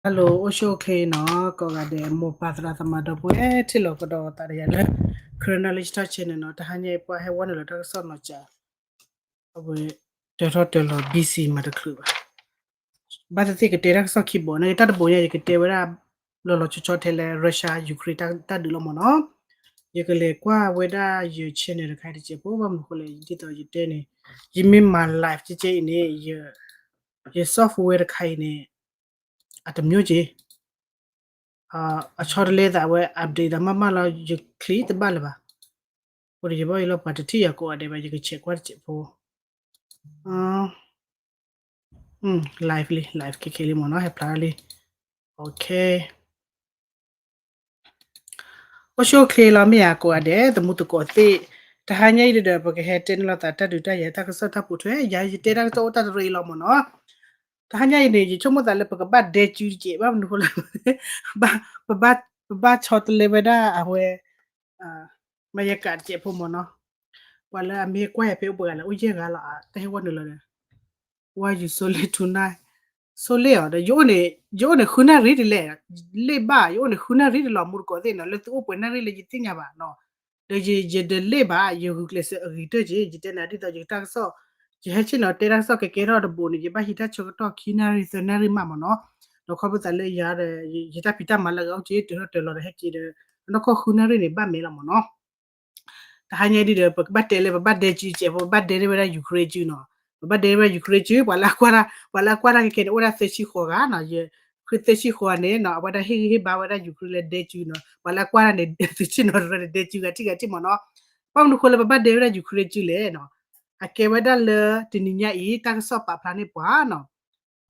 Hello အိၣ်ဆူၣ်အိၣ်ချ့နီၤ ကိးဂၤဒဲး မိၢ်ပၢ်သရၣ်သမါဒီပုၢ်ဝဲၢ် ထံၣ်လိာ်ကဒီးသးဒီးယၤလၢ Karen Knowledge Talk Channel နီၤ တဟါညါအံၤပှၤဟဲဝီနုာ်လီၤတၢ်ကစီၣ်နီၤစး အဝဲ တၢထီၣ်တၢလီၤ busy မၤတချုးဘၣ် ဘၣ်သ့ၣ်သ့ၣ်ကတဲတၢ်ကစီၣ်ခံဘိန့ၣ် တၢ်တဘိညါယကတဲဝဲဒၣ် လီၤလီၤဆီဆီထဲလၢ Russia Ukraine တၢ်ဒုးလီၤမ့ၢ်နီၤ ယကလဲၤကွၢ်ဝဲဒၣ်ယ channel တခါအံၤတစဲးဖိ ဘၣ်မနုၤဃိလဲၣ် ဒ်သိးယတဲန့ၣ် ယမ့ၢ်မၤ live ကဲကဲအံၤန့ၣ် ယ software တခါအံၤန့ၣ် အတမျိုးက့ၤ အဆီတလဲသးဝဲ update ဒီးမးမးလီၤ ယချံတဘၣ်လၢၤဘၣ် အဃိဒီးယဘၣ်ယလီၤပှၤတထံၣ်ယၤကိးဂၤဒဲးဘၣ် ယကဆဲးကွၢ်တစဲးဖိ live လံ live ခဲခဲလံမ့ၢ်နီၤ ဟဲဖျါထီၣ်လံ OK အိၣ်ဆူၣ်အိၣ်ချ့လီၤမ့ၢ်ဧါ ကိးဂၤဒဲး သမူသကိးသ့ၣ် တဟါညါအံၤဒီး ပကဟဲတဲန့ၢ်လိာ်သးတၢ်ဒုးတၢ်ယၤတၢ်ကစီၣ်တၢ်ပိာ်ထွဲ ယၤယတဲတၢ်ကစီၣ်အိၣ်တၢ်တရံးအံၤလီၤမ့ၢ်နီၤ တဟါညါအံၤန့ၣ် ယဆိကမိၣ်သးလၢပကဘၣ်ဒဲကၠူတစဲး ဘၣ်မနုၤဃိလဲၣ် ပဘၣ်ဆီတလဲဝဲဒၣ်အဝဲ မယကးတစဲးဖိမ့ၢ်နီၤ ပှၤလၢအမ့ၢ်ကွၢ်ယၤဖဲအိၣ်ပှဲၤဂၤလဲၣ် အိၣ်ယဲၢ်ဂၤလီၤ တၢ်ဟဲဝီနုာ်လီၤဒီး ဝါယူၤ so late tonight so late အီၤဒီး ယအိၣ်န့ၣ် ယအိၣ်န့ၣ်ဃုနၣ်ရံၣ်တလဲၣ် လ့ၣ်ဘၣ် ယအိၣ်န့ၣ်ဃုနၣ်ရံၣ်တလီၤ မူတကိးသ့ၣ်နီၤ လၢသုအိၣ်ပှဲၤနၣ်ရံၣ်လၢယသ့ၣ်ညါဘၣ်နီၤ ဒီးယတလ့ၣ်ဘၣ် ယဂုာ်ကျဲးစၢးအဂ့ၤတၢၢ်က့ၤ ယတဲနၤဒ်သိးယတၢ်ကစီၣ် ယဟဲဆ့ၣ်နီၤတဲတၢ်ကစီၣ်ကဲကဲထီၣ်တဘိန့ၣ် ယဘၣ်ဟံးတၢ်ဆၢကတီၢ်ခံနၣ်ရံၣ်သၢနၣ်ရံၣ်မးမ့ၢ်နီၤ ဒီးခီဖျိသးလၢယၤဒီး ယတၢ်ဖံးတၢ်မၤလၢအဂၤအိၣ်က့ၤ တၢထီၣ်တၢလီၤဒီးဟဲက့ၤဒီး နီၢ်ကီၢ်ဃုနၣ်ရံၣ်န့ၣ် ဘၣ်မဲာ်လီၤမ့ၢ်နီၤ တဟါညါဒ်ဒီး ပကဘၣ်တဲလၢပဘၣ်ဒဲကၠူစဲးဖိ ပဘၣ်ဒဲန့ၢ်ဝဲဒၣ် Ukraine ကၠူနီၤ ပဘၣ်ဒဲန့ၢ်ဝဲဒၣ် Ukraine ကၠူ ပှၤလၢအကွၢ်တၢ် ပှၤလၢအကွၢ်တၢ်ခဲခဲန့ၣ် အိၣ်ဝဲဒၣ်သၢဆံဃိးဂၤနီၤ ယ ဃုသၢဆံဃိးန့ၣ်နီၤ အဝဲဒၣ်ဟ့ၣ်ဂံၢ်ဟ့ၣ်ဘါဝဲဒၣ် Ukraine လၢဒဲကၠူနီၤ ပှၤလၢအကွၢ်တၢ်န့ၣ် သုဆ့ၣ်နီၤတရၢန့ၣ် ဒဲကၠူဂၤထံၣ်ဂၤထံၣ်မ့ၢ်နီၤ ဘၣ်မနုၤဃိလၢပဘၣ်ဒဲဝဲဒၣ် Ukraine ကၠူလဲၣ်နီၤ အကဲဝဲဒၣ်လၢတနံၤညါအံၤ တၢ်ကစီၣ်ပာ်ဖျါန့ၢ်ပှၤနီၤ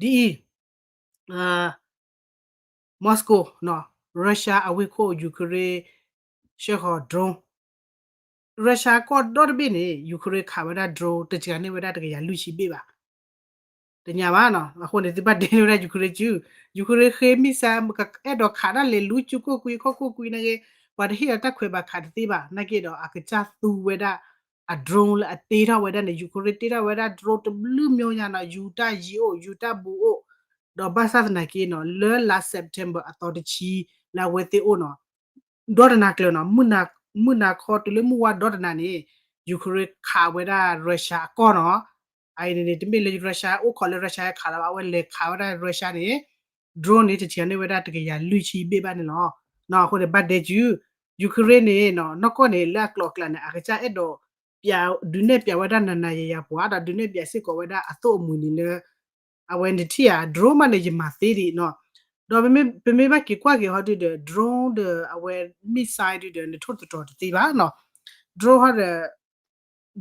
ဒ်အံၤ Moscow နီၤ Russia အဝ့ၢ်ခိၣ် Ukraine ဆှၢဃီၤ drone Russia ကီၢ်ဒီတဘ့ၣ်န့ၣ် Ukraine ခးဝဲဒၣ် drone တစှၤန့ၢ်ဝဲဒၣ်တကယၤလွံၢ်ဆံဘ့ၣ်ဘၣ် တညါဘၣ်နီၤ အဃိန့ၣ် သုဘၣ်ဒဲန့ၢ်ဝဲဒၣ် Ukraine ကၠူ Ukraine ဃ့ missile အဲၣ်ဒိးခးဒၣ်လဲာ် လူကၠူကိၢ်ကွံ ခီၣ်ကိၢ်ကွံနာ်က့ ပှၤတဟ့ၣ်လီၤတၢ်ခွဲးဘၣ်ခးတသ့ဘၣ် နာ်က့ဒီး အကစၢ်သူဝဲဒၣ် အ drone လၢအတ့ထီၣ်ဝဲဒၣ်န့ၣ် Ukraine တ့ထီၣ်ဝဲဒၣ် drone တဘျုးမျိုးညါနီၤ ယူၤတၢ်ယံၤအိၣ် ယူၤတၢ်ဘူးအိၣ် ဒီးဘၣ်ဆၣ်သနာ်က့နီၤ လၢလါ September အသီတဆံ လၢအဝဲသ့ၣ်အိၣ်နီၤ ဒီတနၤကျၢၤနီၤ မုၢ်နၤခီတုၤလၢမုၢ်ဝါဒီတနၤန့ၣ် Ukraine ခးဝဲဒၣ် Russia အကီၢ်နီၤ အအံၤန့ၣ်န့ၣ် တမ့ၢ်လၢ Russia အိၣ်ခိးလၢ Russia ဟဲခးလီၤဘၣ် အဝဲလဲၤခးဝဲဒၣ် Russia န့ၣ် drone န့ၣ် တစှၤန့ၢ်ဝဲဒၣ်တကယၤလွံၢ်ဆံဘ့ၣ်ဘၣ်န့ၣ်လီၤ. အဃိန့ၣ် ဘၣ်ဒဲကၠူ Ukraine န့ၣ်နီၤ နီၢ်ကီၢ်န့ၣ် လၢအကျိၤအကျဲန့ၣ် အကစၢ်အဲၣ်ဒိး ဒုးနဲၣ်ပျးဝဲဒၣ်နၤနၤယၤယၤပှၤ ဒီးဒုးနဲၣ်ပျးစ့ၢ်ကီးဝဲဒၣ်အသိၣ်အမှံၤန့ၣ်လၢ အဝဲန့ၣ်ထံၣ်ဧါ drone မးန့ၣ် ယမၤသ့ဒံးနီၤ ဒီးပမ့ၢ်ဘၣ်က့ၤကွၢ်က့ၤဟီဒုဒီး drone ဒီးအဝဲ missile ဒုဒီး နထိၣ်သတြီၤတသ့ဘၣ်နီၤ drone ဟီဒီး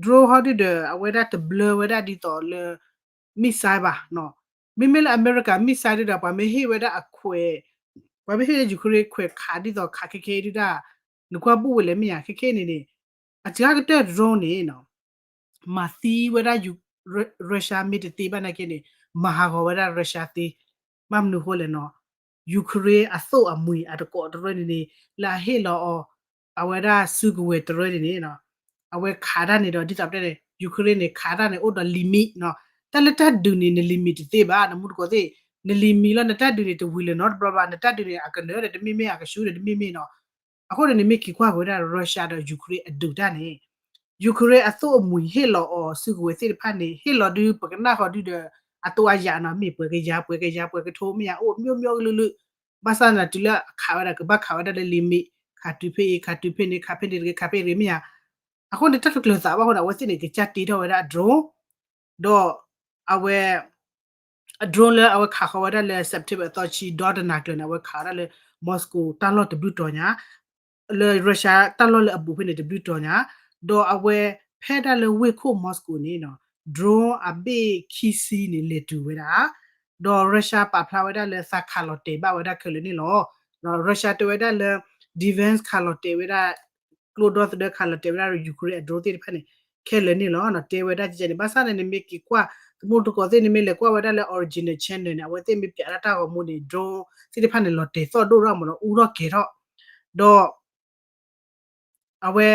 drone ဟီဒုဒီး အဝဲဒၣ်တဘျၢဝဲဒၣ်ဒ်သိးလၢ missile ဘၣ်နီၤ မ့မ့ၢ်လၢ America missile ဒုဒီး ပှၤမ့ၢ်ဟ့ၣ်ဝဲဒၣ်အခွဲး ပှၤမ့ၢ်ဟ့ၣ်လၢ Ukraine ခွဲးခးဒ်သိးခးခဲခဲဒုဒၣ် နကွၢ်ဘူၣ်ဝဲလဲၣ်မ့ၢ်ဧါ ခဲခဲန့ၣ်န့ၣ် အစှၤကတၢၢ် drone န့ၣ်နီၤ မၤသံဝဲဒၣ် Russia မ့ၢ်တသ့ဘၣ်နာ်က့န့ၣ် မၤဟးဂီၤဝဲဒၣ် Russia သ့ ဘၣ်မနုၤဃိလဲၣ်နီၤ Ukraine အသိၣ်အမှံၤအတကိးတရၢန့ၣ်န့ၣ် လၢအဟ့ၣ်လီၤအီၤ အဝဲဒၣ်စုကဝဲၤတရၢန့ၣ်န့ၣ် အဝဲခးတၢ်န့ၣ်ဒီး ဒ်သိးပတဲန့ၣ် Ukraine န့ၣ် ခးတၢ်န့ၣ် အိၣ်ဒီး limit နီၤ တၢ်လၢတၢ်ဒုးန့ၣ် န limit တသ့ဘၣ် နမူတကိးသ့ၣ် န limit လီၤ နတၢ်ဒုးန့ၣ် တဝံၤလၢၤနီတဘျီဘၣ် နတၢ်ဒုးန့ၣ် အကနၢၤဒီးတမ့မ့ၢ် အကဆူဒီးတမ့မ့ၢ်နီၤ အဃိန့ၣ် နမ့ၢ်က့ၤကွၢ်က့ၤဝဲဒၣ် Russia ဒီး Ukraine အဒုးတၢ်န့ၣ် Ukraine အသိၣ်အမှံၤဟ့ၣ်လီၤအီၤစုကဝဲၤသ့ၣ်တဖၣ်န့ၣ် ဟ့ၣ်လီၤဒုးပကနၣ်ဃီဒုဒီး အသိအယၤနီၤ မ့ၢ်ပှဲၤကယၤ ပှဲၤကယၤ ပှဲၤကထိမ့ၢ်ဧါ အိၣ်မျိုးမျိုးကလုာ်လုာ် ဘၣ်ဆၣ်သနာ်က့တုၤလၢအခးဝဲဒၣ် ကဘၣ်ခးဝဲဒၣ်လၢ limit ခးတုၤဖဲအံၤ ခးတုၤဖဲန့ၣ် ခးဖဲန့ၣ်တဂ့ၤ ခးဖဲအံၤတဂ့ၤမ့ၢ်ဧါ အဃိန့ၣ် တၢ်တကျၢၤသးဘၣ်အဃိန့ၣ် အဝဲသ့ၣ်န့ၣ် ကစၢ်တ့ထီၣ်ဝဲဒၣ် drone ဒီးအဝဲ အ drone လၢအဝဲခးဃီၤဝဲဒၣ်လၢ September အသီတဆံ ဒီတနၤကျၢၤန့ၣ် အဝဲခးဝဲဒၣ်လၢ Moscow တၢ်လီၢ်တဘျုးတီၤညါ လၢ Russia တၢ်လီၢ်လၢအဘူးဖဲန့ၣ်တဘျုးတီၤညါ ဒီးအဝဲဖဲဒၣ်လၢဝ့ၢ်ခိၣ် Moscow န့ၣ်နီၤ drone အဘ့ၣ်ခံဆံန့ၣ် လဲၤတုၤဝဲဒၣ် ဒီး Russia ပာ်ဖျါဝဲဒၣ်လၢသးခးလီၤတဲာ်ဘၣ်ဝဲဒၣ်ခဲလၢာ်န့ၣ်လီၤ. Russia တဲဝဲဒၣ်လၢ defense ခးလီၤတဲာ်ဝဲဒၣ် ကျိဒီသဒၢခးလီၤတဲာ်ဝဲဒၣ် Ukraine အ drone သ့ၣ်တဖၣ်န့ၣ် ခဲလၢာ်န့ၣ်လီၤ. တဲဝဲဒၣ်ကဲန့ၣ် ဘၣ်ဆၣ်န့ၣ် နမ့ၢ်က့ၤကွၢ် သမူတကိးသ့ၣ် နမ့ၢ်လဲၤကွၢ်ဝဲဒၣ်လၢ original channel န့ၣ် အဝဲသ့ၣ်မ့ၢ်ပျးဒၣ်တၢ်ဂီၤမူန့ၣ် drone သ့ၣ်တဖၣ်န့ၣ် လီၤတဲာ်သီၣ်ဒိၣ်ထီၣ်မ့ၢ်နီၤ အူထီၣ်ကဲၤထီၣ် ဒီး အဝဲ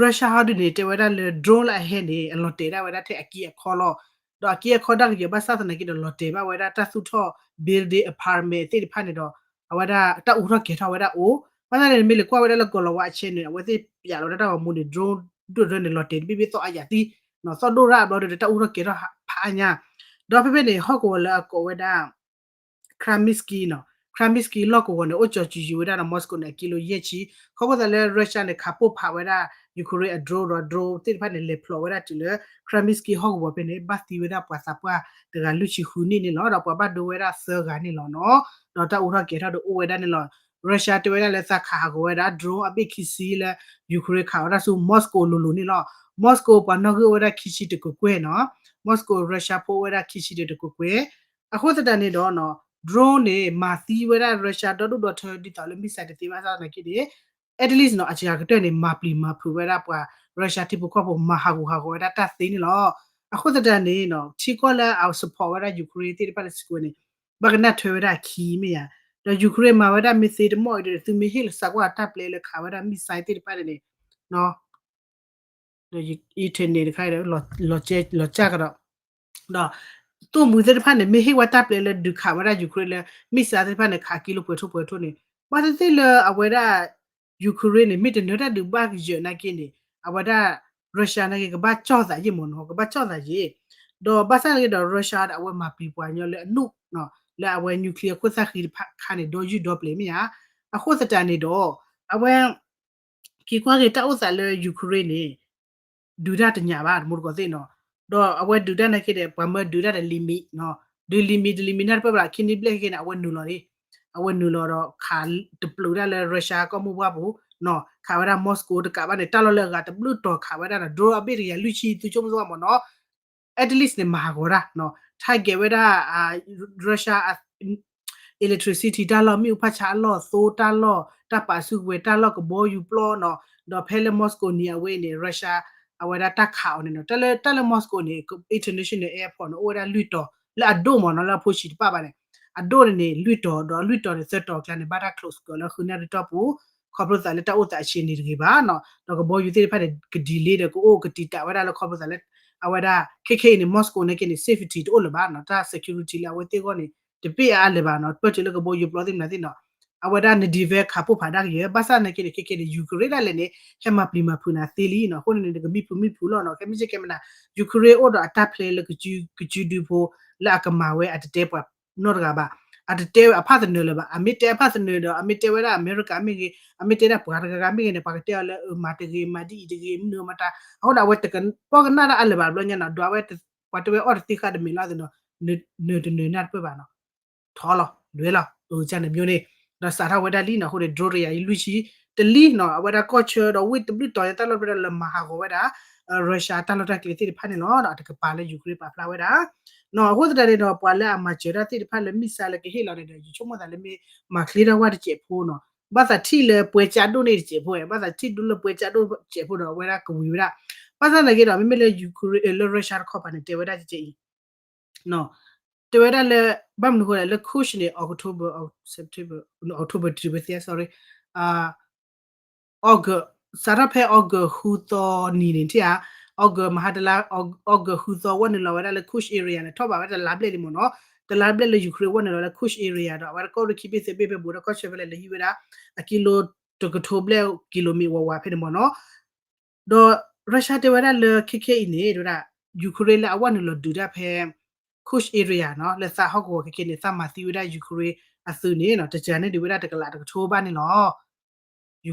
Russia ဟီဒုန့ၣ် တဲဝဲဒၣ်လၢ drone လၢအဟဲန့ၣ် အလီၤတဲာ်ဒၣ်ဝဲဒၣ်ထဲအကံၢ်အခီလီၤ. ဒီးအက့အခီဒၣ်ကယဲၢ်ဘၣ်ဆၣ်သနာ်က့ဒီး လီၤတဲာ်ဘၣ်ဝဲဒၣ်တၢ်သူၣ်ထီၣ် building apartment သ့ၣ်တဖၣ်န့ၣ်ဒီး အဝဲဒၣ်တၢ်အူထီၣ်ကဲၤထီၣ်ဝဲဒၣ်အိၣ်, ဘၣ်ဆၣ်န့ၣ် မ့ၢ်လဲၤကွၢ်ဝဲဒၣ်လၢကီၤလၤဝါအ channel န့ၣ် အဝဲသ့ၣ်ပျးလီၤဝဲဒၣ်တၢ်ဂီၤမူန့ၣ် drone ဒိၣ်ဒိၣ်န့ၣ် လီၤတဲာ်တဘ့ၣ်ဘ့ၣ်သီၣ်အါယၤသံ, သီၣ်ဒိၣ်ရၣ်အဘျီဒီး တၢ်အူထီၣ်ကဲၤထီၣ်ဖးအါညါ, ဒီးဖဲဖဲန့ၣ် ဟီၣ်ကဝီၤလၢအကိးဝဲဒၣ် Krasnitsky နီၤ, Krasnitsky လီၢ်ကဝီၤန့ၣ် အိၣ်ကၠီၤစူၤယံၤဝဲဒၣ်ဒီး Moscow န့ၣ် အကံလိယဲၢ်ဆံ, ခီဖျိသးလၢ Russia န့ၣ် ခးပိၢ်ဖးဝဲဒၣ် Ukraine အ drone ဒီး drone သ့ၣ်တဖၣ်န့ၣ် လဲၤဖျိးဝဲဒၣ်တုၤလၢ Krasnitsky ဟီၣ်ကဝီၤဖဲန့ၣ် ဘၣ်သံဝဲဒၣ်ပှၤသးပှၢ်တဂၤလွံၢ်ဆံဃုနံၣ်န့ၣ်လီၤ. ဒီးပှၤဘၣ်ဒိဝဲဒၣ်သၢဂၤန့ၣ်လီၤနီၤ, ဒီးတၢ်အူထီၣ်ကဲၤထီၣ်ဒီးအိၣ်ဝဲဒၣ်န့ၣ်လီၤ. Russia တဲဝဲဒၣ်လၢသးခးဟးဂီၤဝဲဒၣ် drone အဘ့ၣ်ခံဆံလၢ Ukraine ခးဝဲဒၣ်ဆူ Moscow လိၤလိၤန့ၣ်လီၤ. Moscow ပှၤနီၣ်ဂံၢ်အိၣ်ဝဲဒၣ်ခံဆံတကကွဲၢ်နီၤ, Moscow Russia ဖိအိၣ်ဝဲဒၣ်ခံဆံတကကွဲၢ်, အဃိသတးန့ၣ်ဒီး drone န့ၣ် မၤသံဝဲဒၣ် Russia ဒီဒူၣ်ဒီထၢ ဒ်သိးလၢ missile တသ့ဘၣ်ဆၣ်သနာ်က့န့ၣ် at least နီၤ အစှၤကတၢၢ်န့ၣ် မၤပျံၤမၤဖုးဝဲဒၣ်ပှၤ Russia ထံဖိကီၢ်ဖိ မၤဟးဂူာ်ဟးဂီၤဝဲဒၣ်တၢ်သ့န့ၣ်လီၤ. အဃိသတးန့ၣ် ထံကီၢ်လၢအ support ဝဲဒၣ် Ukraine သ့ၣ်တဖၣ်လၢ စကွဲန့ၣ် ဘၣ်ကနၣ်ထွဲဝဲဒၣ်အခံမ့ၢ်ဧါ, ဒီး Ukraine မၤဝဲဒၣ်မ့ၢ်သ့တမီၢ်အံၤဒီး သုမ့ၢ်ဟ့ၣ်လီၤစးကွၢ်တၢ်ပျဲလၢခးဝဲဒၣ် missile သ့ၣ်တဖၣ်န့ၣ်န့ၣ် internet တခါဒီး လီၤစၢ်ကဒီး, ဒီး သိၣ်မှံၤသ့ၣ်တဖၣ်န့ၣ် မ့ၢ်ဟ့ၣ်ဝဲတၢ်ပျဲလၢဒုးခးဝဲဒၣ် Ukraine လၢ missile သ့ၣ်တဖၣ်န့ၣ် ခးကံလိပှဲၤထိၣ်ပှဲၤထိၣ်န့ၣ် ဘၣ်သ့ၣ်သ့ၣ်လၢအဝဲဒၣ် Ukraine န့ၣ် မ့ၢ်တနၢၤတၢ်ဒုးဘၣ်ကယၢၤနာ်က့န့ၣ် အဝဲဒၣ် Russia နာ်က့ ကဘၣ်ကၠီၣ်သးယံာ်မ့ၢ်နီၤ, ကဘၣ်ကၠီၣ်သးယံာ်, ဒီးဘၣ်ဆၣ်နာ်က့ဒီး Russia ဒီးအဝဲမၤပျံၤပှၤကညီလၢအနူၢ် လၢအဝဲ nuclear ခိၣ်သၣ်ဃံတဖၣ်ခါန့ၣ် ဒီယုၢ်ဒီပျဲၤမ့ၢ်ဧါ, အဃိသတးန့ၣ်ဒီး အဝဲ က့ၤကွၢ်က့ၤတၢ်အိၣ်သးလၢ Ukraine န့ၣ် ဒုးတၢ်တညၣ်ဘၣ် တမူတကိးသ့ၣ်နီၤ, ဒီးအဝဲဒုးတၢ်နာ်က့ဒီး ပှၤမၢဒုးတၢ်ဒီး limit နီၤ, ဒုး limit တ limit နၢ်တပၢၢ်ဘၣ် ခံနံၣ်ဘျဲၣ်ခဲက့န့ၣ် အဝဲနုာ်လီၤန့ၣ်, အဝဲနုာ်လီၤဒီးခးတပျုာ်ဒၣ်လၢ Russia ကီၢ်မိၢ်ပှၢ်ပူၤနီၤ, ခးဝဲဒၣ် Moscow တကးဘၣ်န့ၣ် တၢ်လီၢ်လၢအဂၤတဘျုးတီၤခးဝဲဒၣ်ဒီး drone အဘ့ၣ်တကယၤလွံၢ်ဆံ သုဆိကမိၣ်သ့မ့ၢ်နီၤ at least န့ၣ် မၤဟးဂီၤတၢ်နီၤ, target ဝဲဒၣ် Russia electricity တၢ်လီၢ် မ့ၣ်အူဖးဆါအလီၢ် သိတၢ်လီၢ် တၢ်ပာ်စုကဝဲၤတၢ်လီၢ် ကဘီယူၤပျီနီၤ, ဒီးဖဲလၢ Moscow န့ၣ် အဝဲန့ၣ် Russia အဝဲဒၣ်တၢ်ခးအီၤန့ၣ်နီၤ, တၢ်လၢ တၢ်လၢ Moscow န့ၣ် international airport န့ၣ် အိၣ်ဝဲဒၣ်လွံၢ်တီၤ လၢအဒိၣ်မ့ၢ်နီၤ လၢအဖိဆံးတပၣ်ဘၣ်န့ၣ်, အဒိၣ်န့ၣ်န့ၣ် လွံၢ်တီၤ ဒီးလွံၢ်တီၤန့ၣ် သၢတီၤအကျါန့ၣ် ဘၣ်တၢ် close ကီးလၢဃုနၣ်ရံၣ်တီၢ်ပူၤ, ခီဖျိသးလၢတၢ်အိၣ်သးအဆံးန့ၣ်တဂ့ၤဘၣ်နီၤ, ဒီးကဘီယူၤသ့ၣ်တဖၣ်န့ၣ် က delay ဒီးကအိၣ်ကတံာ်တာ်ဝဲဒၣ်လၢခီဖျိသးလၢ အဝဲဒၣ် ခဲခဲအံၤန့ၣ် Moscow နာ်က့န့ၣ် safety တအိၣ်လၢၤဘၣ်နီၤ, တၢ် security လၢအဝဲသ့ၣ်အဂီၢ်န့ၣ် တပ့ၢ်အါအါလၢၤဘၣ်နီၤ, ပၢၢ်တုၤလၢကဘီယူၤပျီသ့ၣ်မနုၤသ့ၣ်နီၤ, အဝဲဒၣ်န defense ခးပိၢ်ဖးဒၣ်ကယဲၢ်, ဘၣ်ဆၣ်နာ်က့န့ၣ် ခဲခဲန့ၣ် Ukraine ဒၣ်လဲာ်န့ၣ် ဟဲမၤပျံၤမၤဖုးနၤသ့လံနီၤ, အဃိန့ၣ်န့ၣ် နကမံဖုးမံဖုးလီၤနီၤ, ခဲမုၢ်ဆ့ၣ်ကဲမနၤ Ukraine အိၣ်ဒီးအတၢ်ဖျဲလၢ ကစုဒုဖိ လၢအကမၤဝဲအတတဲပှၤနီတဂၤဘၣ်, အတတဲအဖၣ်သနၢၤလၢၤဘၣ်, အမ့ၢ်တဲအဖၣ်သနၢၤဒီး အမ့ၢ်တဲဝဲဒၣ်အမဲရကၤမ့ၢ်ဂ့ၤ, အမ့ၢ်တဲဒၣ်ပှၤတဂၤဂၤမ့ၢ်ဂ့ၤန့ၣ် ပှၤကတဲအီၤလၢ မၤတဂ့ၤ မၤဒ်အံၤတဂ့ၤ မနုၤမတၤ, အဃိန့ၣ် အဝဲတကပီၣ်ကနၣ်တၢ်အါလၢၤဘၣ်ဘျီညါနီၤ, ဒွးဝဲ ပှၤတဲဝဲအီၣ်တသ့ဃာ်တမ့ၢ်လီၤသ့ၣ်နီၤ, နၢၤတနၢၤနၢ်တပၢၢ်ဘၣ်နီၤ ထီလီၤ လွဲလီၤ အကန့ၣ်မျိုးန့ၣ်, ဒီးစးထီၣ်ဝဲဒၣ်လံနီၤ, အဃိန့ၣ် drone တကယၤလွံၢ်ဆံ တလံနီၤ, အဝဲဒၣ်ကီၢ်ဆၢဒီးဝ့ၢ်တဘျုးတီၤညါတၢ်လီၢ်တဖျၢၣ်ဒီးလၢမၤဟးဂီၤဝဲဒၣ် Russia တၢ်လီၢ်တၢ်ကျဲသ့ၣ်တဖၣ်န့ၣ်လီၤ, ဒီးအတကပၤလၢ Ukraine ပာ်ဖျါဝဲဒၣ်နီၤ, အဃိသတးန့ၣ်ဒီး ပှၤလၢအမၤစၢၤတၢ်သ့ၣ်တဖၣ်လၢ missile လၢကဟ့ၣ်လီၤန့ၣ်ဒီး ယဆိကမိၣ်သးလၢမ့ၢ်မၤချ့ထီၣ်ဝဲတစဲးဖိနီၤ, ဘၣ်သးထံၣ်လၢပှဲၤကၠးဒိၣ်န့ၣ်တစဲးဖိ, ဘၣ်သးထံၣ်ဒိၣ်လၢပှဲၤကၠးဒိၣ်တစဲးဖိဒီးအဝဲဒၣ်ကဝံၤဝဲဒၣ်, ဘၣ်ဆၣ်သနာ်က့ဒီး မ့မ့ၢ်လၢ Ukraine လၢ Russia တခီပၤန့ၣ် တဲဝဲဒၣ်ကဲအံၤ တဲဝဲဒၣ်လၢ ဘၣ်မနုၤအဃိလဲၣ် လၢ Kursk န့ၣ် October, September, October တဝဲသ့ sorry, August စးထီၣ်ဖဲ August ဃုသီနံၤန့ၣ် ထံၣ်ဧါ, August မဟါတလါ August ဃုသီ ဝဲနုာ်လီၤဝဲဒၣ်လၢ Kursk area န့ၣ် ထီၣ်ဘးဝဲတလါဘျဲၣ်လံမ့ၢ်နီၤ, တလါဘျဲၣ်လၢ Ukraine ဝဲနုာ်လီၤလၢ Kursk area ဒီး အဝဲဒၣ်ကီၢ်ရ့ၣ်ခံဘ့ၣ်သၢဘ့ၣ်ဖဲဘူးဒီးကီၢ်ဆၢဖဲလဲၣ် လဲၤဟံးဝဲဒၣ် အကံလိတကထိဘျဲၣ် ကံလိမံဝးဝးဖဲန့ၣ်မ့ၢ်နီၤ ဒီး Russia တဲဝဲဒၣ်လၢခဲခဲအံၤန့ၣ် တဲဝဲဒၣ် Ukraine လၢအဝဲနုာ်လီၤဒုးတၢ်ဖဲ Kursk area နီၤ လၢသးဟီၣ်ကဝီၤခဲခဲန့ၣ် သးမၤသံဝဲဒၣ် Ukraine အသုးန့ၣ်နီၤ တစှၤန့ၢ်ဒံးဝဲဒၣ်တကလးတကထိဘၣ်န့ၣ်လီၤ.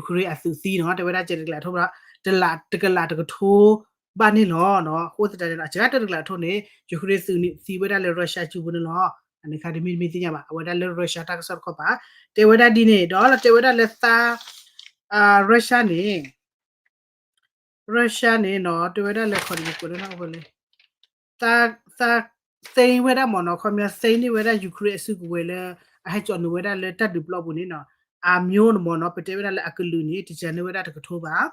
Ukraine အသုးသံနီၤ တဲဝဲဒၣ်ကလးထိ တလး တကလးတကထိဘၣ်န့ၣ်လီၤ. အဃိသတးန့ၣ် အစှၤတၢ်တကလးထိန့ၣ် Ukraine သုးန့ၣ်သံဝဲဒၣ်လၢ Russia စုပူၤန့ၣ်လီၤ. အန့ၣ်ခါတမံၤတမံၤသ့ၣ်ညါဘၣ် အဝဲဒၣ်လၢ Russia တၢ်ကစီၣ်တခီပၤ တဲဝဲဒၣ်ဒ်န့ၣ် ဒီးလၢတဲဝဲဒၣ်လၢသး Russia န့ၣ် Russia န့ၣ်နီၤ တဲဝဲဒၣ်လၢခီၣ်န့ၣ် ယကွဲးလၢနီၢ်အိၣ်ဖဲလဲၣ် သး သး သိမ်းဝဲဒၣ်မ့ၢ်နီၤ ခီပညီ သိမ်းန့ၢ်ဝဲဒၣ် Ukraine အစုကဝဲၤလၢ အဟဲကၠီၣ်နုာ်ဝဲဒၣ်လၢတၢ်ဒုးပျီပူၤန့ၣ်နီၤ အမျိုးန့ၣ်မ့ၢ်နီၤ ပတဲဝဲဒၣ်လၢအကလုာ်န့ၣ် တစှၤန့ၢ်ဝဲဒၣ်တကထိဘၣ်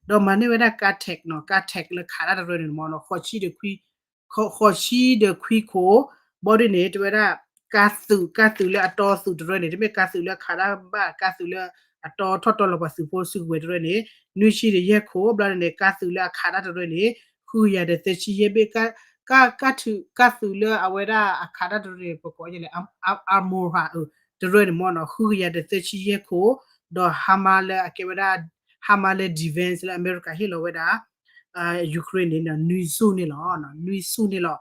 ဒီးမၤန့ၢ်ဝဲဒၣ် ကါ tank နီၤ ကါ tank လၢခးတၢ်တရၢန့ၣ်မ့ၢ်နီၤ ဃိးဆံဒီးခွံ ဃိးဆံဒီးခွံခိၣ် ဘီဒ်န့ၣ် တဲဝဲဒၣ် ကါသုး ကါသုးလၢအတီသုးတရၢန့ၣ် တမ့ၢ်ကါသုးလၢအခးတၢ်ဘၣ် ကါသုးလၢအတီထီၣ်တီလီၤပှၤသုးဖိစုကဝဲၤတရၢန့ၣ် နွံဆံဒီးယဲၢ်ခိၣ် ဘျီဒ်န့ၣ် ကါသုးလၢအခးတၢ်တရၢန့ၣ် ဃုကယၤဒီးသၢဆံယဲၢ်ဘ့ၣ် ကါ ကါထုးကါသုးလၢအဝဲဒၣ်အခးတၢ်တရၢန့ၣ် ပကိးလဲၣ် Armor တရၢန့ၣ်မ့ၢ်နီၤ ဃုကယၤဒီးသၢဆံယဲၢ်ခိၣ်, ဒီး HIMARS လၢအကဲဝဲဒၣ် HIMARS လၢ defense လၢအမဲရကၤဟ့ၣ်လီၤဝဲဒၣ် Ukraine န့ၣ် နွံဆူၣ်န့ၣ်လီၤ, နွံဆူၣ်န့ၣ်လီၤ.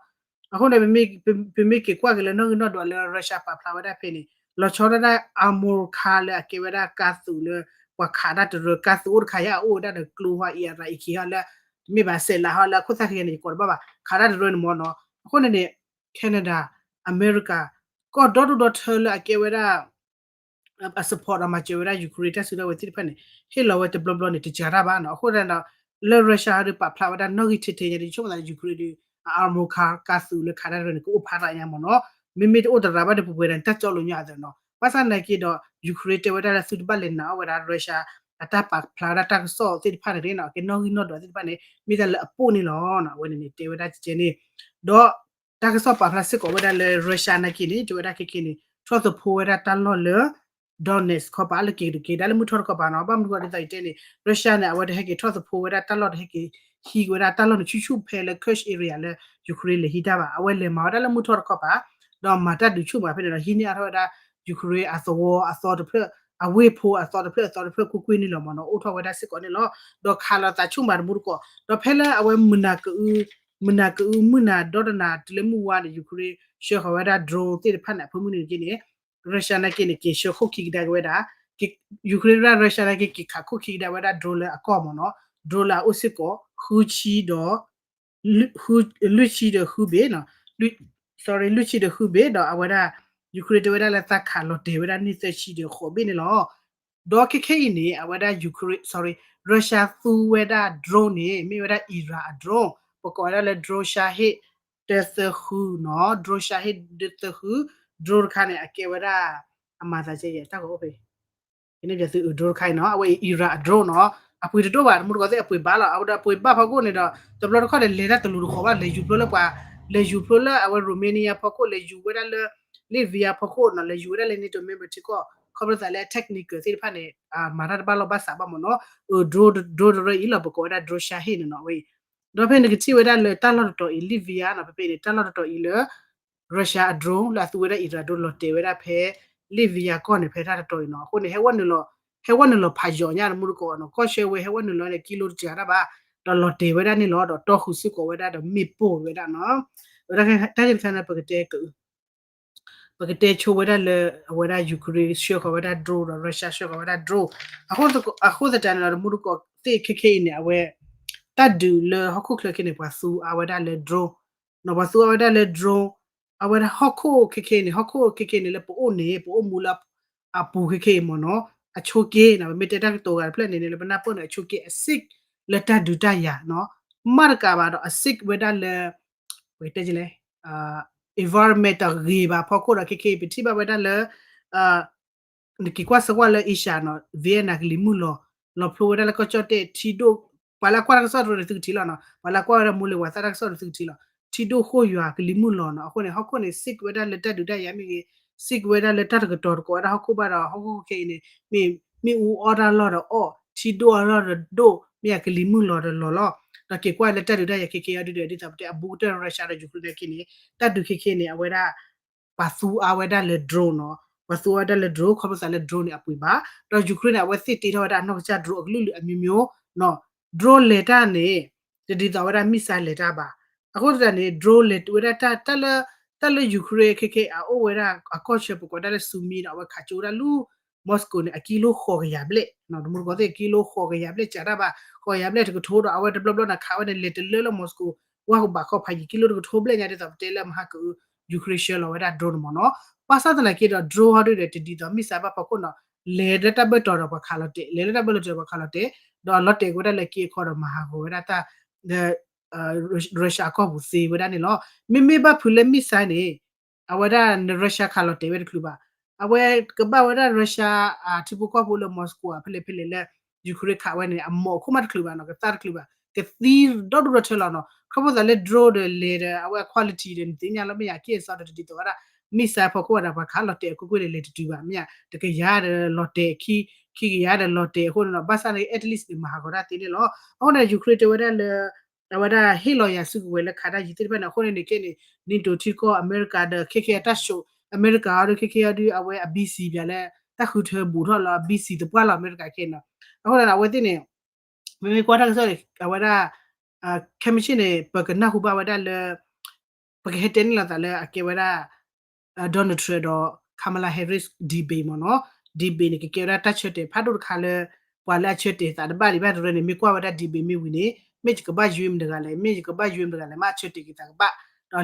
အဃိန့ၣ် ပမ့ၢ်က့ၤကွၢ်က့ၤလၢနီၣ်ဂံၢ်နီၣ်ဒွးလၢ Russia ပာ်ဖျါဝဲဒၣ်ဖဲန့ၣ် လီၤဆီဒၣ်တၢ် Armor ခါလၢအကဲဝဲဒၣ်ကါသုးလၢ ပှၤခးတၢ်တရၢ ကါသုးအိၣ်တခါယါ အအိၣ်ဝဲဒၣ်ဒီးကျိဟီ အံၤအရၤအံၤခံဟီလၢ တမ့ၢ်ဘၣ် စဲးလးဟီလၢအခိၣ်သၣ်ခံဂၤန့ၣ် ယကိးတဘၣ်ဘၣ် ခးတၢ်တရၢန့ၣ်မ့ၢ်နီၤ. အဃိန့ၣ်န့ၣ် Canada အမဲရကၤ ကီၢ်ဒီဒိၣ်ဒီထၢလၢအကဲဝဲဒၣ် အ support ဒီးမၤစၢၤဝဲဒၣ် Ukraine တၢ်စုတၢ်ဝဲၤသ့ၣ်တဖၣ်န့ၣ် ဟ့ၣ်လီၤဝဲတဘျီဘျီန့ၣ် တစှၤတၢ်ဘၣ်နီၤ. အဃိသတးဒီး လၢ Russia ဟီဒီးပာ်ဖျါဝဲဒၣ်နီၣ်ဂံၢ်ထဲထဲညါဒီး ယဆိကမိၣ်သးလၢ Ukraine ဒီး အ armor ခါ ကါသုးလၢခးတၢ်တရၢန့ၣ် ကအိၣ်ဖးဒိၣ်ညါမ့ၢ်နီၤ. မ့မ့ၢ်တအိၣ်သရၣ်ဘၣ်ဒီး ပပှဲၤဒၣ်န့ၣ် တၢ်ကၠီလိာ်ညါအသိးနီၤ. ဘၣ်ဆၣ်သနာ်က့ဒီး Ukraine တဲဝဲဒၣ်လၢသုတဘၣ်လဲၤနာ်အီၣ်ဝဲဒၣ် Russia အတၢ်ပာ်ဖျါဝဲဒၣ်တၢ်ကစီၣ်သ့ၣ်တဖၣ်န့ၣ်နီၤ ကဲနီၣ်ဂံၢ်နီၣ်ဒွးသ့ၣ်တဖၣ်န့ၣ် မ့ၢ်တၢ်လၢအပိၣ်န့ၣ်လီၤ. အဝဲန့ၣ်န့ၣ် တဲဝဲဒၣ်ကဲန့ၣ် ဒီး တၢ်ကစီၣ်ပာ်ဖျါစ့ၢ်ကီးဝဲဒၣ်လၢ Russia နာ်က့န့ၣ် တဲဝဲဒၣ်ခဲက့န့ၣ် ထီၣ်သဖှိဝဲဒၣ်တၢ်လီၢ်လၢ Donetsk ခီပၤ လၢက့ၤကဒါလၢမုၢ်ထီၣ်တခီပၤနီၤ. ဘၣ်မနုၤဃိဒ်သိးယတဲန့ၣ် Russia န့ၣ် အဝဲတဟဲက့ၤထီၣ်သဖှိဝဲဒၣ်တၢ်လီၢ် တဟဲက့ၤဟံးဝဲဒၣ်တၢ်လီၢ်န့ၣ် ဆူၣ်ဆူၣ်ဖဲလၢ Kursk area လၢ Ukraine လဲၤဟံးတၢ်ဘၣ်. အဝဲလဲၤမၤဝဲဒၣ်လၢမုၢ်ထီၣ်တခီပၤ ဒီးမၤတၢ်ဒုးဆူၣ်မးဖဲန့ၣ်ဒီး ဟံးန့ၢ်အါထီၣ်ဝဲဒၣ် Ukraine အသဝီအသီတဖျၢၣ် အဝ့ၢ်ဖိအသီတဖျၢၣ်အသီတဖျၢၣ်ကွ့ၢ်ကွ့ၢ်န့ၣ်လီၤမ့ၢ်နီၤ အိၣ်ထီၣ်ဝဲဒၣ်စ့ၢ်ကီးန့ၣ်လီၤ. ဒီးခးလိာ်သးဆူၣ်မးတမူတကိး ဒီးဖဲလၢအဝဲမုၢ်နၤကအု မုၢ်နၤကအု မုၢ်နၤဒီတနၤတုၤလၢမုၢ်ဝါန့ၣ် Ukraine ဆှၢဃီၤဝဲဒၣ် drone သ့ၣ်တဖၣ်န့ၣ် အဖၢမုၢ်နံၤန့ၣ်က့န့ၣ် Russia နာ်က့န့ၣ် က့ၤဆှၢခိၣ်ခံကဒါက့ၤဝဲဒၣ် Ukraine ဝဲဒၣ် Russia နာ်က့ က့ၤခးခိၣ်ခံကဒါဝဲဒၣ် drone လၢအကီၢ်မ့ၢ်နီၤ drone လၢအအိၣ်စ့ၢ်ကီး ဃုဆံဒီး လွံၢ်ဆံဒီးဃုဘ့ၣ်နီၤ sorry လွံၢ်ဆံဒီးဃုဘ့ၣ်ဒီးအဝဲဒၣ် Ukraine တဲဝဲဒၣ်လၢသးခးလီၤတဲာ်ဝဲဒၣ်န့ၢ်သၢဆံဒီးဃိးဘ့ၣ်န့ၣ်လီၤ. ဒီးခဲခဲအံၤန့ၣ် အဝဲဒၣ် Ukraine sorry Russia သူဝဲဒၣ် drone န့ၣ် မ့ၢ်ဝဲဒၣ် Iran အ drone ပကိးဝဲဒၣ်လၢ drone Shahed တသၢဃုနီၤ drone Shahed တသၢဃု drone တခါန့ၣ် အကဲဝဲဒၣ် အမၤသးကဲယဲၢ်တၢ်ကအိၣ်ဖဲ ကန့ၣ်ပသု drone တခါအံၤနီၤ အဝဲအံၤ Iran အ drone နီၤ အပှ့ၤတဒိၣ်ဘၣ် တမူတကိးသ့ၣ်အပှ့ၤဘၣ်လီၤ အဝဲဒၣ်အပှ့ၤဘၣ်ဖီခိၣ်န့ၣ်ဒီး တဘျီတခီၣ်န့ၣ် လဲၤတၢ်တလူၤတဃီၤဘၣ် လဲၤယူၤဖျိလၢပှၤ လဲၤယူၤဖျိလၢအဝဲ Romania ဖီခိၣ် လဲၤယူၤဝဲဒၣ်လၢ Latvia ဖီခိၣ်နီၤ လဲၤယူၤဝဲဒၣ်လၢ NATO member ထံကီၢ် ခီဖျိသးလၢ technical သ့ၣ်တဖၣ်န့ၣ် မၤတၢ်တဘၣ်လီၢ်ဘၣ်စးဘၣ်မ့ၢ်နီၤ drone drone တရၢအံၤလီၤ ပကိးဝဲဒၣ် drone Shahed န့ၣ်နီၤ အဝဲအံၤ ဒီးဖဲနကထံၣ်ဝဲဒၣ်လၢတၢ်လီၢ်တတီၤအံၤ Latvia နီၤ ဖဲဖဲန့ၣ် တၢ်လီၢ်တတီၤအံၤလၢ Russia အ drone လၢအသူဝဲဒၣ် Iran drone လီၤတဲာ်ဝဲဒၣ်ဖဲ Latvia ကီၢ်န့ၣ် ဖဲတၢ်တတီၤအံၤနီၤ အဃိန့ၣ် ဟဲဝဲနုာ်လီၤ ဟဲဝဲနုာ်လီၤဖးယိာ်ညါတမူတကိးနီၤ ကီၢ်ဆၢဝဲဟဲဝဲနုာ်လီၤန့ၣ် ကံလိတစှၤတၢ်ဘၣ် ဒီးလီၤတဲာ်ဝဲဒၣ်န့ၣ်လီၤ ဒီးတီဃုာ်စ့ၢ်ကီးဝဲဒၣ်ဒီးမ့ၣ်ပိၢ်ဝဲဒၣ်နီၤ တၢ်ဂ့ၢ်တခါန့ၣ် ပကတဲက ပကတဲဆိဝဲဒၣ်လၢ အဝဲဒၣ် Ukraine ဆှၢဃီၤဝဲဒၣ် drone ဒီး Russia ဆှၢဃီၤဝဲဒၣ် drone အဃိသတးန့ၣ်ဒီး တမူတကိးသ့ၣ်ခဲခဲအံၤန့ၣ် အဝဲ တၢ်ဒုးလၢဟီၣ်ခိၣ်ချၢခဲန့ၣ် ပှၤသူအါဝဲဒၣ်လၢ drone နီၤ ပှၤသူအါဝဲဒၣ်လၢ drone အဝဲဒၣ်ဟီၣ်ခိၣ်ခဲခဲအံၤန့ၣ် ဟီၣ်ခိၣ်ခဲခဲအံၤန့ၣ် လၢပအိၣ်န့ၣ် ပအိၣ်မူလၢ အပူၤခဲခဲအံၤမ့ၢ်နီၤ အဆိးက့နီၤ ပမ့ၢ်တဲတၢ်ကတိၤဂၤတဖျၢၣ်န့ၣ်န့ၣ် လၢပနၢ်ပၢၢ်န့ၣ် အဆိးက့ အ safe လၢတၢ်ဒုးတၢ်ယၤနီၤ မ့ၢ်တကးဘၣ်ဒီး အ safe ဝဲဒၣ်လၢ ပကတဲလဲၣ် environment တဂ့ၤဘၣ်ဖီခိၣ်ဒီး ခဲခဲအံၤ ပထံၣ်ဘၣ်ဝဲဒၣ်လၢ နက့ၤကွၢ်ဆၢကွၢ်လၢ Asia နီၤ Vietnam ကလံၤမုၢ်လီၤ လီၤဖျိဝဲဒၣ်လၢကီၢ်ကၠီၣ်တဲၣ် ထံဒိၣ် ပှၤလၢအကွၢ်တၢ်ကစီၣ်တရၢန့ၣ် သုကထံၣ်လီၤနီၤ ပှၤလၢအကွၢ်ဝဲဒၣ်မိၢ်လ့ၤဝၤသၣ်တၢ်ကစီၣ်တရၢသုကထံၣ်လီၤ ထံဒိၣ်ဃိၣ်ယွၤကလံၤမုၢ်လီၤနီၤ အဃိန့ၣ် ဟီၣ်ခိၣ်န့ၣ် safe ဝဲဒၣ်လၢတၢ်ဒုးတၢ်ယၤမ့ၢ်ဂ့ၤ safe ဝဲဒၣ်လၢတၢ်တကတီၤတကိးဝဲဒၣ်ဟီၣ်ခိၣ်ဘၣ်ဒီး ဟီၣ်ခိၣ်ခဲအံၤန့ၣ် မ့ၢ် မ့ၣ်အူအီၣ်တၢ်လီၢ်ဒီးအီၣ် ထံဒိၣ်အလီၢ်ဒီးဒိၣ် မ့ၢ်အကလံၤမုၢ်လီၤဒီးလီၤလီၤ ဒီးက့ၤကွၢ်လၢတၢ်ဒုးတၢ်ယၤခဲခဲအံၤဒုးဒီး ဒ်သိးပတဲအဘူးကတၢၢ် Russia ဒီး Ukraine ခဲအံၤန့ၣ် တၢ်ဒုးခဲခဲအံၤန့ၣ် အဝဲဒၣ် ပှၤသူအါဝဲဒၣ်လၢ drone နီၤ ပှၤသူအါဝဲဒၣ်လၢ drone ခီဖျိသးလၢ drone န့ၣ် အပှ့ၤဘၣ် ဒီး Ukraine န့ၣ် အဝဲသ့ၣ်တ့ထီၣ်ဝဲဒၣ်အနီၢ်ကစၢ် drone အကလုာ်လုာ်အမျိုးမျိုးနီၤ drone လဲၤတၢ်န့ၣ် တဒ်သိးဝဲဒၣ် missile လဲၤတၢ်ဘၣ် အဃိသတးန့ၣ် drone လဲၤတုၤဝဲဒၣ်တၢ် တၢ်လၢ တၢ်လၢ Ukraine ခဲခဲအံၤ အအိၣ်ဝဲဒၣ်အကီၢ်ဆၢပကိးဒၣ်လၢ Sumy နီၤ အဝဲခးကၠိဝဲဒၣ်လၢ Moscow န့ၣ် အကံလိဃိးကယၤဘျဲၣ် တမူတကိးသ့ၣ် ကံလိဃိးကယၤဘျဲၣ်စးတၢ်ဘၣ် ဃိးကယၤဘျဲၣ်တကထိဒီး အဝဲတဘျီဘျီန့ၣ် ခးဝဲန့ၣ် လဲၤတလၢလၢ Moscow ဝၢ်ကဘၣ်ခီဖးယံာ် ကံလိတကထိဘျဲၣ်ညါ ဒ်သိးပတဲလၢမဟါကအု Ukraine ဆှၢလီၤဝဲဒၣ် drone န့ၣ်မ့ၢ်နီၤ ဘၣ်ဆၣ်သနာ်က့ဒီး drone ဟီဒုဒီး တဒ်သိး missile ဘၣ်ဖီခိၣ်နီၤ လဲၤလၢတၢ်ဘၢၣ်တီၤဒီးပှၤခးလီၤတဲာ် လဲၤလၢတၢ်ဘၢၣ်လီၤတဲာ်ပှၤခးလီၤတဲာ် ဒီးလီၤတဲာ်က့ၤဝဲဒၣ်လၢက့အခီဒီးမၤဟးဂီၤဝဲဒၣ်တၢ် Russia အကီၢ်ပူၤသ့ဝဲဒၣ်န့ၣ်လီၤ. မ့မ့ၢ်ဘၣ်ဖုးလၢ missile န့ၣ် အဝဲဒၣ်န Russia ခးလီၤတဲာ်ဝဲတချုးဘၣ်. အဝဲကဘၣ်ဝဲဒၣ် Russia ထံဖိကီၢ်ဖိလၢ Moscow ဖဲလဲၣ်ဖဲလဲၣ်လၢ Ukraine ခးဝဲန့ၣ် အမိၢ်အခိၣ်မးတချုးဘၣ်နီၤ ကသၣ်တချုးဘၣ် ကသံဒီဒူၣ်ဒီထၢလီၤနီၤ. ခီဖျိသးလၢ drone ဒီးလဲၤဒီး အဝဲအ quality ဒီးနသ့ၣ်ညါလီၤ မ့ၢ်ယၤက့အစီဒီးတဒ်သိးဝဲဒၣ် missile ဖီခိၣ်ဝဲဒၣ်ပှၤခးလီၤတဲာ်အကွ့ၢ်ကွ့ၢ်န့ၣ် လဲၤတတုၤဘၣ် မ့ၢ်ယၤ တကယၤဒီးလီၤတဲာ်ခံ ခံကယၤဒီးလီၤတဲာ်အဃိန့ၣ်နီၤ ဘၣ်ဆၣ်န့ၣ် at least န့ၣ် မၤဟးဂီၤတၢ်သ့န့ၣ်လီၤ. အဃိန့ၣ် Ukraine တဲဝဲဒၣ်လၢ အဝဲဒၣ်ဟ့ၣ်လီၤယၤစုကဝဲၤလၢခးတၢ်ယံၤသ့ၣ်တဖၣ်န့ၣ် အဃိန့ၣ်န့ၣ်ခဲန့ၣ် NATO ထံကီၢ်အမဲရကၤဒီး ခဲခဲအတၢ်ဆိး အမဲရကၤအီၤဒီး ခဲခဲအီၤဒုး အဝဲအ busy ပၠးလၢ တၢ်ဃုထၢဘူးထီၣ်လီၤ busy သပှၢ်လီၤ အမဲရကၤခဲနီၤ. အဃိန့ၣ် အဝဲသ့ၣ်န့ၣ် မ့မ့ၢ်ကွၢ်တၢ်ကစီၣ်န့ၣ် အဝဲဒၣ် ခဲမုၢ်ဆ့ၣ်န့ၣ် ပကနၢ်ဟူဘၣ်ဝဲဒၣ်လၢ ပကဟဲတဲန့ၢ်လိာ်သးလၢအကဲဝဲဒၣ် Donald Trump ဒီး Kamala Harris debate မ့ၢ်နီၤ. debate န့ၣ် ကကဲဝဲဒၣ်တၢ်ဆၢတဲာ်ဖးဒိၣ်တခါလၢ ပှၤလၢအဆၢတဲာ်သးတဘၣ်ဒံးဘၣ်တရၢန့ၣ် မ့ၢ်ကွၢ်ဝဲဒၣ် debate မ့ၢ်ဝံၤန့ၣ် မ့ၢ်ယကဘၣ်ယွံမတဂၤလဲၣ် မ့ၢ်ယကဘၣ်ယွံမတဂၤလဲၣ် မ့ၢ်အဆၢတဲာ်က့ၤသးကဘၣ်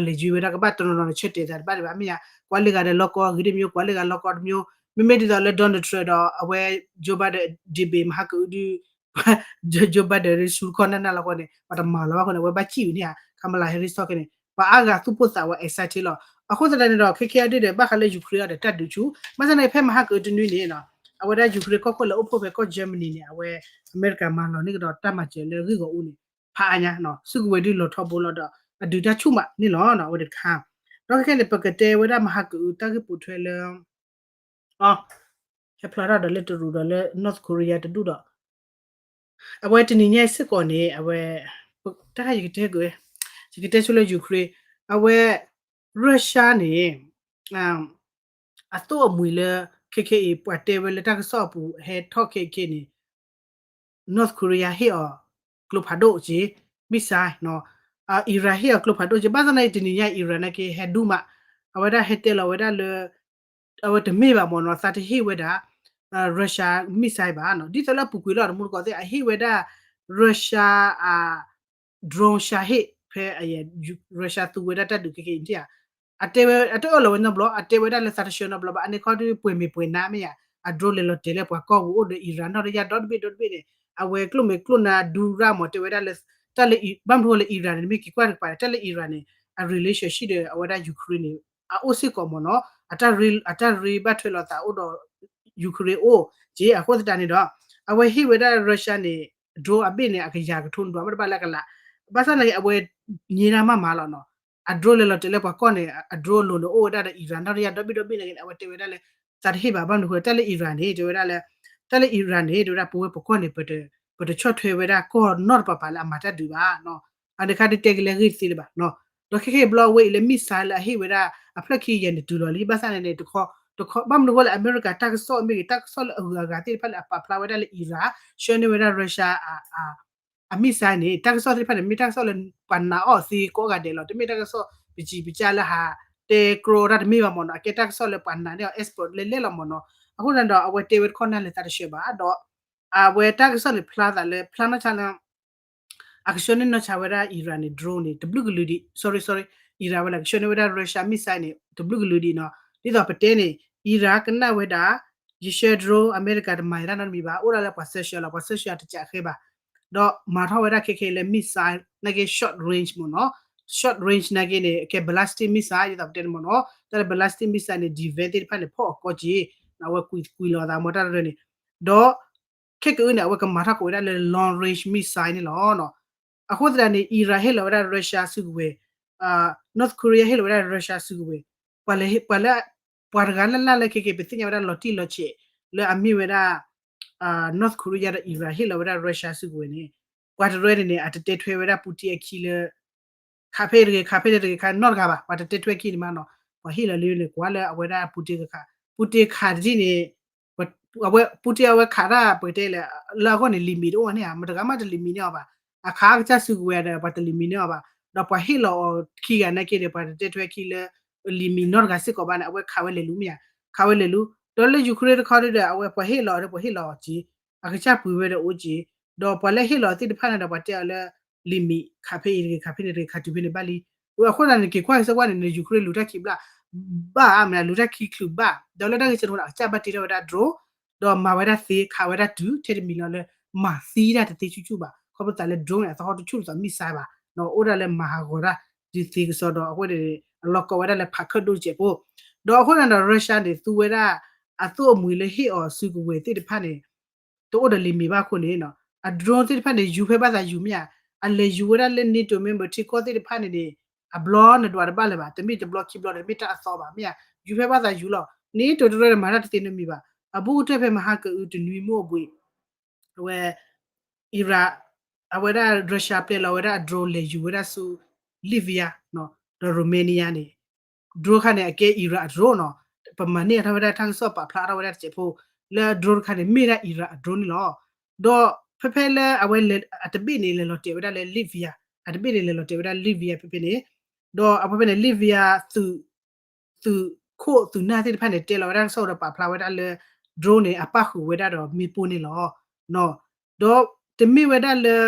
ဒီးလဲၤယွံဝဲဒၣ်ကဘၣ်တနီၤနီၤန့ၣ် ဆၢတဲာ်သးတဘၣ်ဒံးဘၣ် မ့ၢ်ယါ ကွၢ်လၢဂၤဒီးလီၢ်ကီၢ်ဂ့ၤတမံၤ ကွၢ်လၢဂၤလီၢ်ကီၢ်တမံၤ မ့မ့ၢ်ဒ်သိးလၢ Donald Trump ဒီးအဝဲ Joe Biden ဒံးဘ့ၣ် မဟါကအုဒု Joe Biden ဒ်ဆူတခီနၢ်နၢ်လီၤဃီန့ၣ် ပှၤတမၤလီၤဘၣ်ဃီန့ၣ် အဝဲဘၣ်စံၣ်ဝံၤန့ၣ်ဧါ Kamala Harris ထီၣ်က့န့ၣ် ပှၤအါဂၤသူၣ်ပိၢ်သးဝး excited လီၤ. အဃိသတးန့ၣ်ဒီး ခဲခဲအဒုဒီး ဘၣ်ဃးလၢ Ukraine အီၤဒီးတၢ်ဒုးဆူ ဘၣ်ဆၣ်န့ၣ် ဖဲမဟါကအုတနွံန့ၣ် အဝဲဒၣ် Ukraine ကီၢ်ခိၣ်လၢအိၣ်ဖှိၣ်ဖဲကီၢ် Germany န့ၣ် အဝဲ အမဲရကၤမၤလီၤန့ၢ်ကဒီးတၢ်မၤစၢၤလၢဂ့ၢ်ဂီၢ်အူန့ၣ် ဖးအါညါ စုကဝဲၤဒုးလီၤထီဘိလီၤဒီး အဒုးတၢ်ဆူၣ်မးန့ၣ်လီၤ အဝဲတခါ ဒီးခဲခဲန့ၣ် ပကတဲဝဲဒၣ်မဟါကအုတၢ်ဂ့ၢ်ပိာ်ထွဲလၢ အ ဟဲဖျါထီၣ်ဒီးလၢတရူးဒီးလၢ North Korea တဒူၣ်ဒီး အဝဲတနံၤညါစ့ၢ်ကီးန့ၣ် အဝဲ တၢ်ယကတဲက့ၤ ယကတဲဆိလၢ Ukraine အဝဲ Russia န့ၣ် အသိၣ်အမှံၤလၢ ခဲခဲအံၤ ပှၤတဲဝဲလၢတၢ်ကစီၣ်အပူၤ ဟဲထီၣ်ခဲခဲန့ၣ် North Korea ဟ့ၣ်အီၤ ကျိဖးဒိၣ်က့ missile နီၤ Iran ဟ့ၣ်အီၤကျိဖးဒိၣ်က့ ဘၣ်ဆၣ်သနာ်က့ တနံၤညါ Iran နာ်က့ ဟဲဒူၣ်မး အဝဲဒၣ်ဟဲတဲလီၤဝဲဒၣ်လၢ အဝဲတမ့ၢ်ဘၣ်မ့ၢ်နီၤ သးတဟ့ၣ်ဝဲဒၣ် Russia missile ဘၣ်နီၤ ဒ်သိးလၢအပူၤကွံာ်လီၤ တမူတကိးသ့ၣ် အဟ့ၣ်ဝဲဒၣ် Russia အ drone ရှါဟ့ၣ် ဖဲ Russia သူဝဲဒၣ်တၢ်ဒုးခဲခဲအံၤန့ၣ်ဧါ အတဲဝဲ အတအၢၣ်လီၤဝဲနီတဘျီ အတဲဝဲဒၣ်လၢသးတဆှၢနီတဘျီဘၣ် အန့ၣ်ခီဒုးပှဲၤမ့ၢ်ပှဲၤနါမ့ၢ်ဧါ အ drone လဲၤလီၤတဲာ်လၢပှၤကီၢ်ပူၤအိၣ်ဒီး Iran နီၢ်တယၢ်ဒီတဘ့ၣ်ဒီတဘ့ၣ်န့ၣ် အဝဲကျိၣ်မဲာ်ကျိၣ်နါဒူရၣ်မ့ၢ်တဲဝဲဒၣ်လၢ တၢ်လၢ ဘၣ်မနုၤဃိလၢ Iran န့ၣ် မ့ၢ်က့ၤကွၢ်တကပၤ တၢ်လၢ Iran န့ၣ် အ relationship ဒီးအဝဲဒၣ် Ukraine န့ၣ် အအိၣ်စ့ၢ်ကီးမ့ၢ်နီၤ အတၢ်ရ့ဘၣ်ထွဲလိာ်သးအိၣ်ဒီး Ukraine အိၣ် က့အဃိသတးန့ၣ်ဒီး အဝဲဟ့ၣ်ဝဲဒၣ် Russia န့ၣ် drone အဘ့ၣ်န့ၣ် အကယၤကထိနဒွးမ့ၢ်တဘၣ်လၢအကလး ဘၣ်ဆၣ်သနာ်က့ အဝဲ ညံဒၣ်မးမးလီၤနီၤ အ drone လဲၤလီၤတဲာ်လၢပှၤကီၢ်န့ၣ် အ drone အလိၤန့ၣ်အိၣ်ဝဲဒၣ်ဒီး Iran နီၢ်တယၢ်ဒီဘ့ၣ်ဒီဘ့ၣ်နာ်က့န့ၣ် အဝဲတဲဝဲဒၣ်လၢ သးတဟ့ၣ်ဘၣ် ဘၣ်မနုၤဃိ တၢ်လၢ Iran န့ၣ် တဲဝဲဒၣ်လၢ တၢ်လၢ Iran န့ၣ် တဲဝဲဒၣ် ပဝဲပကီၢ်န့ၣ် ပတဆီၣ်ထွဲဝဲဒၣ်ကီၢ်နီတပၤပၤလၢအမၤတၢ်ဒုးဘၣ် အန့ၣ်ခါဒုးတဲက့ၤလၢအဂ့ၢ်တသ့လၢၤဘၣ် ဒီးခဲခဲအံၤဘျီအဝဲအံၤလၢ missile လၢအဟ့ၣ်ဝဲဒၣ် အဖျၢၣ်ခံယဲၢ်န့ၣ်တုၤလီၤလံ ဘၣ်ဆၣ်န့ၣ်န့ၣ် တခီ တခီ ဘၣ်မနုၤဃိလၢအမဲရကၤတၢ်ကစီၣ်မ့ၢ်ဂ့ၤ တၢ်ကစီၣ်လၢအဂုၤအဂၤသ့ၣ်တဖၣ်လၢအပာ်ဖျါဝဲဒၣ်လၢ Iran ဆှၢန့ၢ်ဝဲဒၣ် Russia အ အ missile န့ၣ် တၢ်ကစီၣ်သ့ၣ်တဖၣ်န့ၣ် မ့ၢ်တၢ်ကစီၣ်လၢပှၤနာ်အီၤသ့ကိးဂၤဒဲးလီၤ တမ့ၢ်တၢ်ကစီၣ်ပစံးပစၢ်လၢဟး တဲကြီတၢ်တမ့ၢ်ဘၣ်မ့ၢ်နီၤ အကဲတၢ်ကစီၣ်လၢပှၤနာ်န့ၢ်အီၤ expert လဲၣ်လဲၣ်လီၤမ့ၢ်နီၤ အဃိန့ၣ်ဒီး အဝဲတဲဝဲတခီနၢ်လၢသးတဆှၢဘၣ်ဒီး အဝဲတၢ်ကစီၣ်န့ၣ်ဖျါသးလၢ ဖျါနီၢ်ဆါလၢ အကဆှၢန့ၢ်နီၢ်ဆါဝဲဒၣ် Iran န့ၣ် drone န့ၣ် တဘျုးကလုာ်ဒံး sorry sorry Iran ဝဲလၢကဆှၢန့ၢ်ဝဲဒၣ် Russia missile န့ၣ် တဘျုးကလုာ်ဒံးနီၤ ဒ်သိးပတဲန့ၣ် Iran ကနၣ်ဝဲဒၣ် ယဆှၢ drone အမဲရကၤတမၤယၤတၢ်နီတမံၤဘၣ် အိၣ်ဒၣ်လၢပှၤစၢဆှၢလီၤ ပှၤစၢဆှၢတစဲးဃဲဘၣ် ဒီးမၤထီၣ်ဝဲဒၣ်ခဲခဲလၢ missile နာ်က့ short range မ့ၢ်နီၤ short range နာ်က့န့ၣ် ကဲ ballistic missile ဒ်သိးပတဲန့ၣ်မ့ၢ်နီၤ တၢ်လၢ ballistic missile န့ၣ် defense သ့ၣ်တဖၣ်န့ၣ် ဖီၣ်အီၤကီက့ၤ အဝဲကွံာ်ကွံာ်လီၤသးမ့ၢ်တၢ်တရၢန့ၣ် ဒီး ခဲကအုန့ၣ် အဝဲကမၤထီၣ်က့ၤဝဲဒၣ်လၢ long range missile န့ၣ်လီၤ. အဃိသတးန့ၣ် Iran ဟ့ၣ်လီၤဝဲဒၣ် Russia စုကဝဲၤ, North Korea ဟ့ၣ်လီၤဝဲဒၣ် Russia စုကဝဲၤ, ပှၤလၢ ပှၤလၢ ပှၤတဂၤလၢ်လၢ်လၢခဲက့ၤ ပသ့ၣ်ညါဝဲဒၣ်လီၤတံၢ်လီၤဆဲး လၢအမ့ၢ်ဝဲဒၣ် North Korea ဒီး Iran ဟ့ၣ်လီၤဝဲဒၣ် Russia စုကဝဲၤန့ၣ် ပှၤတရၢန့ၣ်န့ၣ် အတတဲထွဲဝဲဒၣ် Putin အခံလၢ ခးဖဲတဂ့ၤ ခးဖဲတဂ့ၤ ခးနီတဂၤဘၣ် ပှၤတတဲထွဲခံန့ၣ်မးနီၤ, ပှၤဟ့ၣ်လီၤလံန့ၣ် ကွၢ်လၢအဝဲဒၣ် Putin ကခး, Putin ခးတထံၣ်န့ၣ် အဝဲ Putin အဝဲခးတၢ်ပှဲၤတဲလဲၣ် လၢအဂီၢ်န့ၣ် limit တအိၣ်န့ၣ်ဧါ, မတဂၤမးတ limit န့ၢ်အီၤဘၣ်, အခးအကစၢ်စုကဝဲၤဒီး ပှၤတ limit န့ၢ်အီၤဘၣ်, ဒီးပှၤဟ့ၣ်လီၤအီၤခံဂၤနာ်က့န့ၣ် ပှၤတတဲထွဲခံလၢ limit နီတဂၤစ့ၢ်ကီးဘၣ်န့ၣ် အဝဲခးဝဲလဲၤလူၤမ့ၢ်ဧါ, ခးဝဲလဲၤလူၤ, ဒီးလၢ Ukraine တခီဒီး အဝဲပှၤဟ့ၣ်လီၤဒီး ပှၤဟ့ၣ်လီၤအီၤက့ၤ အကစၢ်ပှ့ၤဝဲဒီးအိၣ်က့ၤ, ဒီးပှၤလၢဟ့ၣ်လီၤသ့ၣ်တဖၣ်န့ၣ်ဒီး ပှၤတဲအီၤလၢ limit ခးဖဲအံၤတဂ့ၤ ခးဖဲန့ၣ်တဂ့ၤ ခးတုၤဖဲန့ၣ်ဘၣ်လံ, အဃိသတးန့ၣ် က့ၤကွၢ်က့ၤစ့ၢ်ကီးန့ၣ် Ukraine လူၤတၢ်ခံဘျၣ်, ဘၣ်မနုၤ လူၤတၢ်ခံချုးဘၣ်, ဒီးလၢတၢ်ဂ့ၢ်ဆၢန့ၣ် အကစၢ်ဘၣ်တ့ထီၣ်ဝဲဒၣ် drone, ဒီးမၤဝဲဒၣ်သ့ ခးဝဲဒၣ်တုၤ ထဲတမံၤလီၤလၢ မၤသံတၢ်တသ့ဆူၣ်ဆူၣ်ဘၣ်, ခီဖျိသးလၢ drone န့ၣ် အသဟီၣ်တဆူၣ်ဒ်သိး missile ဘၣ်, အိၣ်ဒၣ်လၢမၤဟးဂီၤတၢ် ဒ်သ့ကစီဒီး အဃိန့ၣ် အလီၢ်ကီဝဲဒၣ်လၢဖးခၢၣ်ဒိၣ်စဲးဖိ, ဒီးအဃိန့ၣ်ဒီး Russia န့ၣ် သူဝဲဒၣ် အသိၣ်အမှံၤလၢဟ့ၣ်အီၤစုကဝဲၤသ့ၣ်တဖၣ်န့ၣ် တအိၣ်ဒီး limit ဘၣ်အဃိန့ၣ် အ drone သ့ၣ်တဖၣ်န့ၣ် ယူၤဖဲဘၣ်သးယူၤမ့ၢ်ဧါ, အလဲၤယူၤဝဲဒၣ်လၢ NATO member ထံကီၢ်သ့ၣ်တဖၣ်န့ၣ်န့ၣ် အဘျီနဒွးတဘၣ်လၢၤဘၣ်, တမ့ၢ်တဘျီခံဘျီဒီး တမ့ၢ်တၢ်အသီဘၣ်မ့ၢ်ဧါ, ယူၤဖဲဘၣ်သးယူၤလီၤ, NATO တရၢန့ၣ် မၤတၢ်တသ့နီတမံၤဘၣ်, အဘူးကတၢၢ်ဖဲမဟါကအုတနွံမုၢ်အဘှံး အဝဲ Iran အဝဲဒၣ် Russia ပျဲလီၤဝဲဒၣ်အ drone လဲၤယူၤဝဲဒၣ်ဆူ Latvia ဒီး Romania န့ၣ် drone ခါန့ၣ် အကဲ Iran အ drone နီၤ, ပမၤန့ၢ်အထီၣ်ဝဲဒၣ်တၢ်ကစီၣ်ပာ်ဖျါထီၣ်ဝဲဒၣ်တစဲးဖိ လၢ drone တခါန့ၣ် မ့ၢ်ဒၣ် Iran အ drone န့ၣ်လီၤ. ဒီးဖဲဖဲလၢအဝဲ အတဘ့ၣ်န့ၣ် လဲၤလီၤတဲာ်ဝဲဒၣ်လၢ Latvia, အတဘ့ၣ်န့ၣ် လဲၤလီၤတဲာ်ဝဲဒၣ် Latvia ဖဲဖဲန့ၣ်, ဒီးအဖဲဖဲန့ၣ် Latvia သုး သုးခိၣ်သုးနၢ်သ့ၣ်တဖၣ်န့ၣ် တဲလီၤဝဲဒၣ်တၢ်ကစီၣ်ဒီးပာ်ဖျါဝဲဒၣ်လၢ drone န့ၣ် အပၣ်ဃုာ်ဝဲဒၣ်ဒီးမ့ၣ်ပိၢ်န့ၣ်လီၤ. ဒီးတမ့ၢ်ဝဲဒၣ်လၢ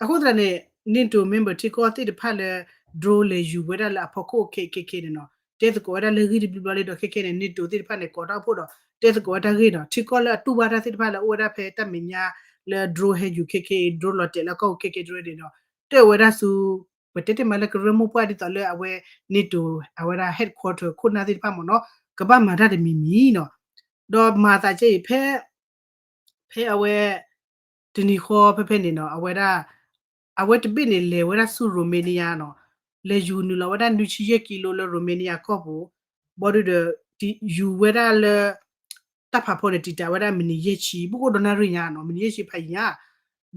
အဃိသတးန့ၣ် NATO member ထံကီၢ်သ့ၣ်တဖၣ်လၢ drone လဲၤယူၤဝဲဒၣ်လၢအဖီခိၣ်ခဲခဲခဲန့ၣ်နီၤ တဲသကိးဝဲဒၣ်လၢဂ့ၢ်တဘျီဘျီလံဒီး ခဲခဲန့ၣ် NATO သ့ၣ်တဖၣ်န့ၣ် ကိးထီၣ်ဖှိၣ်ဒီး တဲသကိးဝဲတၢ်ဂ့ၢ်ဒီး ထံကီၢ်လၢအတူၢ်ဘၣ်တၢ်သ့ၣ်တဖၣ်လၢအအိၣ်ဝဲဒၣ်ဖဲတၢ်မဲာ်ညါလၢ drone ဟဲယူၤခဲခဲ drone လီၤတဲာ်လၢကီၢ်ပူၤခဲခဲ drone န့ၣ်ဒီး တၢၢ်ဝဲဒၣ်ဆူ ပတဲတ့ၢ်မးလၢကရၢမိၢ်ပှၢ်ဒ်သိးလၢအဝဲ NATO အဝဲဒၣ် headquarter ခိၣ်နၢ်သ့ၣ်တဖၣ်မ့ၢ်နီၤ ကဘၣ်မၤတၢ်တမံၤမံၤနီၤ. ဒီးမၤသးကဲအံၤ ဖဲ ဖဲအဝဲ တနံၤဃီဖဲဖဲန့ၣ်နီၤ အဝဲဒၣ် အဝဲတဘ့ၣ်န့ၣ် လဲၤဝဲဒၣ်ဆူ Romania နီၤ လဲၤယူၤနုာ်လီၤဝဲဒၣ်နွံဆံယဲၢ်ကံလိလၢ Romania ကီၢ်ပူၤ ဘၣ်ဒီး ယူၤဝဲဒၣ်လၢ တၢ်ဖးဖီန့ၣ် တံာ်တာ်ဝဲဒၣ်မံးနံးယဲၢ်ဆံ ဘူးကအိၣ်ဒီးနၣ်ရံၣ်ညါနီၤ မံးနံးယဲၢ်ဆံဖးယံၤညါ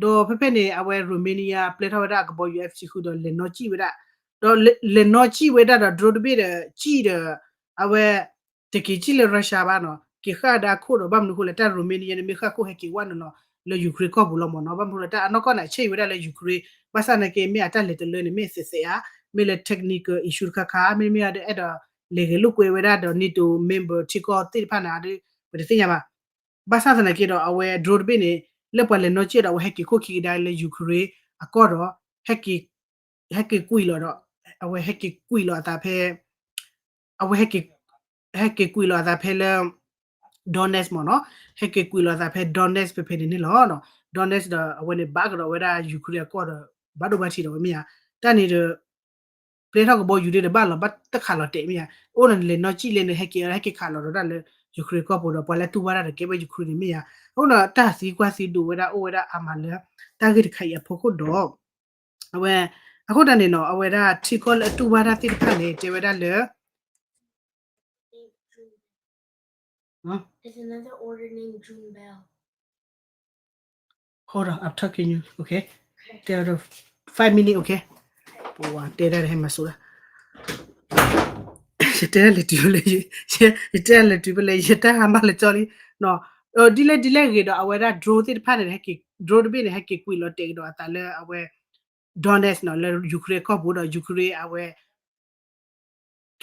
ဒီးဖဲဖဲန့ၣ် အဝဲ Romania ပျဲထီၣ်ဝဲဒၣ်အကဘီယူၤ F sixteen ဃုာ်ဒီး လဲၤနီၣ်ကံၣ်ဝဲဒၣ် ဒီးလဲၤနီၣ်ကံၣ်ဝဲဒၣ်ဒီး drone တဘ့ၣ်ဒီး ကံၣ်ဒီး အဝဲ တက့ၤကံၣ်လၢ Russia ဘၣ်နီၤ က့ၤဃၣ်ဒီးအခိၣ်ဒီး ဘၣ်မနုၤဃိလဲၣ် တၢ် Romania န့ၣ် မ့ၢ်ဃၣ်ခိၣ်ဟဲက့ၤဝဲနုာ်လီၤလၢ Ukraine ကီၢ်ပူၤလီၤမ့ၢ်နီၤ ဘၣ်မနုၤဃိလဲၣ်တၢ်အနီၢ်ကီၢ်န့ၣ် အဆဲးဝဲဒၣ်လၢ Ukraine ဘၣ်ဆၣ်သနာ်က့ မ့ၢ်အတၢ်လဲၤတလၢန့ၣ် မ့ၢ်သဲးသဲးဧါ မ့ၢ်လၢ technical issue တခါခါ မ့တမ့ၢ်ဒီး အဲၣ်ဒိးလဲၤဂဲၤလိာ်ကွဲဝဲဒၣ်ဒီး NATO member ထံကီၢ်သ့ၣ်တဖၣ်န့ၣ်ဒီး ပတသ့ၣ်ညါဘၣ် ဘၣ်ဆၣ်သနာ်က့ဒီး အဝဲ drone တဘ့ၣ်န့ၣ် လၢပှၤလဲၤနီၣ်ကံၣ်ဒီး အဝဲဟဲက့ၤခိၣ်ခံကဒါလၢ Ukraine အကီၢ်ဒီး ဟဲက့ၤကွံာ်လီၤဒီး အဝဲဟဲက့ၤကွံာ်လီၤအသးဖဲ အဝဲ ဟဲက့ၤကွံာ်လီၤအသးဖဲလၢ Donetsk မ့ၢ်နီၤ ဟဲက့ၤကွံာ်လီၤအသးဖဲ Donetsk ဖဲဖဲန့ၣ်န့ၣ်လီၤ. Donetsk ဒီး အဝဲန့ၣ် ဘၣ်ကဒီးဝဲဒၣ် Ukraine အကီၢ်ဒီး ဘၣ်ဒိဘၣ်ထံးဒီးဝဲမ့ၢ်ဧါ တၢ်န့ၣ်ဒီး ပျဲထီၣ်ကဘီယူၤဒီး ဘၣ်လီၤဘၣ်တခးလီၤတဲာ်မ့ၢ်ဧါ အိၣ်ဒီးလဲၤနီၣ်ကံၣ်လဲၣ်န့ၣ် ဟဲက့ၤဟဲက့ၤခးလီၤဒီးဒၣ်လၢ Ukraine ကီၢ်ပူၤဒီး ပှၤလၢတူၢ်ဘၣ်တၢ်ဒီးကဲဝဲ Ukraine န့ၣ်မ့ၢ်ဧါ အဃိဒီး တၢ်သံကွၢ်သံဒိးဝဲဒၣ်အိၣ်ဝဲဒၣ်အါမးလၢ တၢ်ဂ့ၢ်တခါအံၤအဖီခိၣ်ဒီး အဝဲ အဃိတၢ်န့ၣ်နီၤ အဝဲဒၣ်ထံကီၢ်လၢအတူၢ်ဘၣ်တၢ်သ့ၣ်တဖၣ်န့ၣ် တဲဝဲဒၣ်လၢ Hold on, I'm talking you. Okay. Tell the five minute, okay. ပတဲဒၣ်ဟဲမၤစိၤဒၣ် ယတဲဒၣ်လဲၤတုၤဖဲလဲၣ်, ယတဲဒၣ်လဲၤတုၤဖဲလဲၣ်, ယတၢ်ဟးမၤလၢကၠီလံ. ဒ်လဲၣ်ဒ်လဲၣ်ဂ့ၤဒီး အဝဲဒၣ် drone သ့ၣ်တဖၣ်န့ၣ် drone တဘ့ၣ်န့ၣ် ဟဲက့ၤကွံာ်လီၤတဲာ်ကဒီးအသးလၢအဝဲ Donetsk နီၤ လၢ Ukraine ကီၢ်ပူၤဒီး Ukraine အဝဲ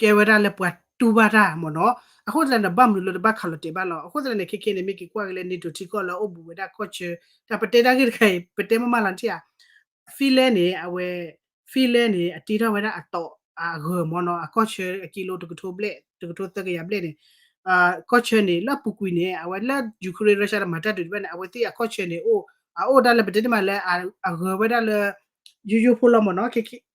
ကဲဝဲဒၣ်လၢပှၤတူၢ်ဘၣ်တၢ်မ့ၢ်နီၤ. အဃိသတးန့ၣ် ဘၣ်မနုၤလၢတဘၣ်ခးလီၤတဲာ်ဘၣ်လီၤ. အဃိသတးန့ၣ် ခဲခဲန့ၣ် မ့ၢ်က့ၤကွၢ်က့ၤလၢ NATO ထံကီၢ်လၢအအိၣ်ဘူးဝဲဒၣ်ကီၢ်ဆၢ တၢ်ပတဲတၢ်ဂ့ၢ်တခါအံၤ ပတဲမ့ၢ်မးလီၤ နထံၣ်ဧါ. Finland န့ၣ် အဝဲ Finland န့ၣ် အတ့ထီၣ်ဝဲဒၣ်အတီးအဂၢၤမ့ၢ်နီၤ အကီၢ်ဆၢအကံလိတကထိဘျဲၣ် တကထိသၢကယၤဘျဲၣ်န့ၣ် ကီၢ်ဆၢန့ၣ် လၢအပူၤကွံာ်န့ၣ် အဝဲလၢ Ukraine Russia တမၤတၢ်ဒုးတဘၣ်န့ၣ် အဝဲသ့ၣ်အကီၢ်ဆၢန့ၣ် အိၣ် အအိၣ်ဒၣ်လၢပတဲတမးလၢ အဂၢၤဝဲဒၣ်လၢ ယိယိဖိလီၤမ့ၢ်နီၤ